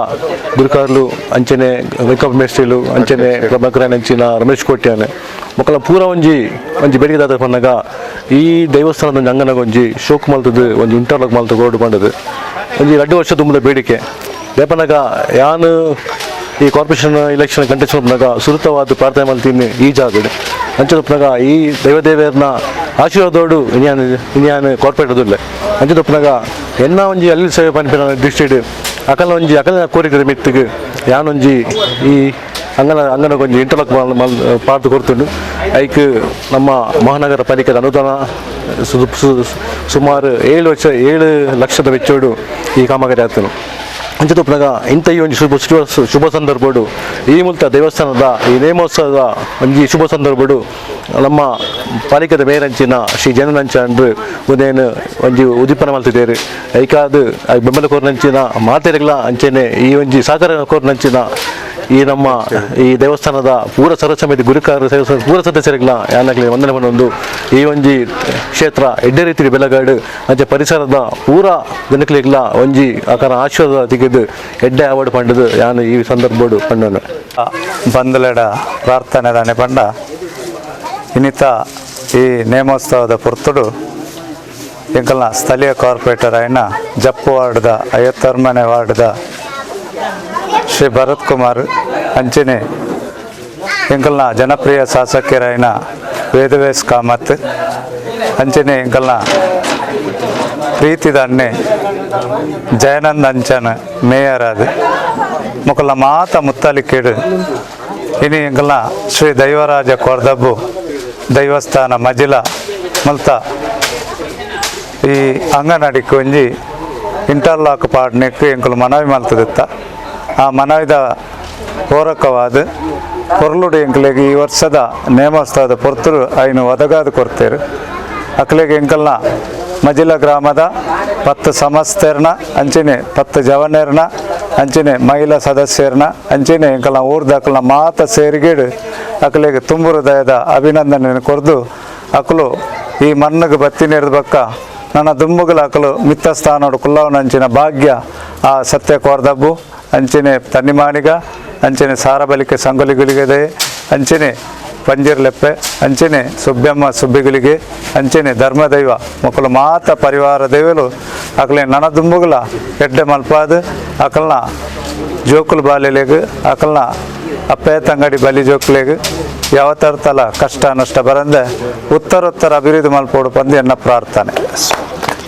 ಗುರುಕಾರ್ಲು ಅಂಚನೆ ವೆಂಕಪ್ಪ ಮೇಸ್ತ್ರಿಲು ಅಂಚನೆ ಪ್ರಭಾಕರನಂಚಿನ ರಮೇಶ್ ಕೋಟ್ಯಾನೆ ಮಕ್ಕಳ ಪೂರ ಒಂಜಿ ಒಂಜಿ ಬೇಡಿಕೆ ದಾದ ಪನ್ನಗ ಈ ದೇವಸ್ಥಾನದ ಒಂಜಿ ಅಂಗನಗ ಒಂಜಿ ಶೋಕ್ ಮಲ್ತದ್ದು ಒಂಜಿ ಇಂಟರ್ಲಾಕ್ ಮಲ್ತು ಗೋಡು ಪಂಡದು ಒಂಜಿ 2 ವರ್ಷ ತುಂಬದ ಬೇಡಿಕೆ ದೇಪನಗ ಯಾನು ಈ corporation election contest ಮಲ್ಪನಾಗ ಸುರುತವಾದ ಪ್ರಾರ್ಥನೆ ಮಲ್ತೀನಿ ಈ ಜಾಗಡ್ ಅಂಚದಪ್ಪನಾಗ ಈ ದೈವದೇವರನ್ನ ಆಶೀರ್ವಾದೋಡು ಇನ್ಯಾನು ಇನ್ಯಾನು ಕಾರ್ಪೊರೇಟ್ ಅಂಚದಪ್ಪನಾಗ ಎನ್ನ ಒಂಜಿ ಅಲ್ಲಿ ಸೇವೆ ಪನ್ಪಿನ ಡಿಸ್ಟ್ರಿಕ್ಟ್ ಅಕಲ ಒಂಜಿ ಅಕಲ ಕೋರಿಕೆ ಮಿತ್ತಿಗೆ ಯಾನೊಂಜಿ ಈ ಅಂಗನ ಅಂಗನಗೊಂಜಿ ಇಂಟರ್ಲಾಕ್ ಪಾರ್ದು ಕೊಡ್ತುಂಡು ಐಕ್ ನಮ್ಮ ಮಹಾನಗರ ಪಾಲಿಕೆದ ಅನುದಾನ ಸುಮಾರು 7 ಲಕ್ಷದ ವೆಚ್ಚೋಡು ಈ ಕಾಮಗಾರಿ ಆತನು. ಅಂಚದಪ್ಪನಾಗ ಇಂಥ ಈ ಒಂಜಿ ಶುಭ ಶುಭ ಸಂದರ್ಭಡು ಈ ಮುಲ್ತ ದೇವಸ್ಥಾನದ ಈ ನೇಮೋತ್ಸವದ ಒಂಜಿ ಶುಭ ಸಂದರ್ಭಡು ನಮ್ಮ ಪಾಲಿಕೆದ ಮೇರಂಚಿನ ಶ್ರೀ ಜನನಂಚ ಅಂಡ್ರು ಉದೇನು ಒಂಜಿ ಉದ್ದೀಪನ ಮಲ್ತಿದ್ದೇರು. ಐಕಾದ ಬೆಂಬಲ ಕೋರ್ನಂಚಿನ ಮಾತೆರೆಗ್ಲ ಅಂಚೆನೆ ಈ ಒಂಜಿ ಸಹಕಾರ ಕೋರ್ನಂಚಿನ ಈ ನಮ್ಮ ಈ ದೇವಸ್ಥಾನದ ಪೂರ ಸರ್ವ ಸಮಿತಿ ಗುರುಕಾರ ಪೂರ ಸದಸ್ಯರಿಗ್ಲ ಯಾನಾಗ್ಲಿ ವಂದನೆ ಒಂದು ಈ ಒಂಜಿ ಕ್ಷೇತ್ರ ಎಡ್ಡೆ ರೀತಿ ಬೆಳಗಾಡು ಅಂಚೆ ಪರಿಸರದ ಪೂರ ಜನಕ್ಲಿಗ್ಲ ಒಂಜಿ ಆಕಾರ ಆಶೀರ್ವಾದ ತೆಗೆದು ಎಡ್ಡೆ ಅವಾರ್ಡ್ ಪಂಡದು ಯಾನು ಈ ಸಂದರ್ಭಡು ಪಂಡನು. ಬಂದಲೆಡ ಪ್ರಾರ್ಥನೆ ದಾನೆ ಪಂಡ ಇನ್ನಿತ ಈ ನೇಮೋತ್ಸವದ ಪೊರ್ತುಡು ಎಂಕಲ್ನ ಸ್ಥಳೀಯ ಕಾರ್ಪೊರೇಟರ್ ಆಯ್ನ ಜಪ್ಪು ವಾರ್ಡ್ದ 56ನೇ ವಾರ್ಡ್ದ ಶ್ರೀ ಭರತ್ ಕುಮಾರ್ ಅಂಚನೆ ಎಂಕಲ್ನ ಜನಪ್ರಿಯ ಶಾಸಕರಾಯಿನ ವೇದವೇಶ್ ಕಾಮತ್ ಅಂಚನೆ ಎಂಕಲ್ನ ಪ್ರೀತಿದ ಅಣ್ಣೆ ಜಯನಂದ್ ಅಂಚನ್ ಮೇಯರ್ ಆದ ಮೊಕಲ್ನ ಮಾತ ಮುತ್ತಾಲಿಕೇಡು ಇನಿ ಎಂಕಲ್ನ ಶ್ರೀ ದೈವರಾಜ ಕೊರ್ದಬ್ಬು ದೈವಸ್ಥಾನ ಮಜಿಲ ಮಲ್ತ ಈ ಅಂಗನಡಿக்கு ಒಂಜಿ ಇಂಟರ್ಲಾಕ್ ಪಾಡ್ನೆಕ್ ಎಂಕುಲು ಮನವಿ ಮಲ್ತದಿತ್ತ. ಆ ಮನವಿದ ಪೂರಕವಾದ ಪೊರ್ಲುಡು ಎಂಕಲೆಗ್ ಈ ವರ್ಷದ ನೇಮೋತ್ಸವದ ಪೊರ್ತುರು ಐನು ಒದಗಾದ ಕೊಡ್ತೇರು. ಅಕ್ಲೆಗ್ ಎಂಕಲ್ನ ಮಜಿಲ ಗ್ರಾಮದ 10 ಸಮಸ್ತರ್ನ ಅಂಚನೆ 10 ಜವನೇರ್ನ ಅಂಚನೆ ಮಹಿಳಾ ಸದಸ್ಯರ್ನ ಅಂಚನೆ ಎಂಕಲ್ನ ಊರ್ದಕ್ಲನ ಮಾತ ಸೇರಿಗೇಡು ಅಕ್ಲೆಗ್ ತುಂಬು ಹೃದಯದ ಅಭಿನಂದನೆ ಕೊರ್ದು ಅಕ್ಲು ಈ ಮಣ್ಣಗೆ ಬತ್ತಿ ನೀರ್ದ ಬಕ್ಕ ನನ್ನ ದುಂಬುಗಳ ಅಕಲು ಮಿತ್ತ ಸ್ಥಾನೋಡು ಕುಲ್ಲವನಂಚಿನ ಭಾಗ್ಯ ಆ ಸತ್ಯ ಕೋರ್ದಬ್ಬು ಅಂಚನೆ ತನ್ನಿಮಾನಿಗ ಅಂಚನೆ ಸಾರಬಲಿಕೆ ಸಂಗೊಲಿಗುಲಿಗದೆ ಅಂಚನೆ ಪಂಜಿರ್ಲೆಪ್ಪೆ ಅಂಚನೆ ಸುಬ್ಬೆಮ್ಮ ಸುಬ್ಬಿಗಳಿಗೆ ಅಂಚನೆ ಧರ್ಮದೈವ ಮಕ್ಕಳು ಮಾತ ಪರಿವಾರ ದೇವಲು ಅಕಲೆ ನನ ದುಂಬುಗಳ ಎಡ್ಡೆ ಮಲ್ಪಾದು ಅಕಲ್ನ ಜೋಕುಲು ಬಾಲೆಲೆಗ್ ಅಕಲ್ನ ಅಪ್ಪೆ ತಂಗಡಿ ಬಲಿ ಜೋಕ್ಲೆಗ್ ಯಾವತ್ತರ್ತಲ ಕಷ್ಟ ನಷ್ಟ ಬರಂದೆ ಉತ್ತರೋತ್ತರ ಅಭಿವೃದ್ಧಿ ಮಲ್ಪೋಡು ಪಂದು ಎನ್ನ ಪ್ರಾರ್ಥನೆ.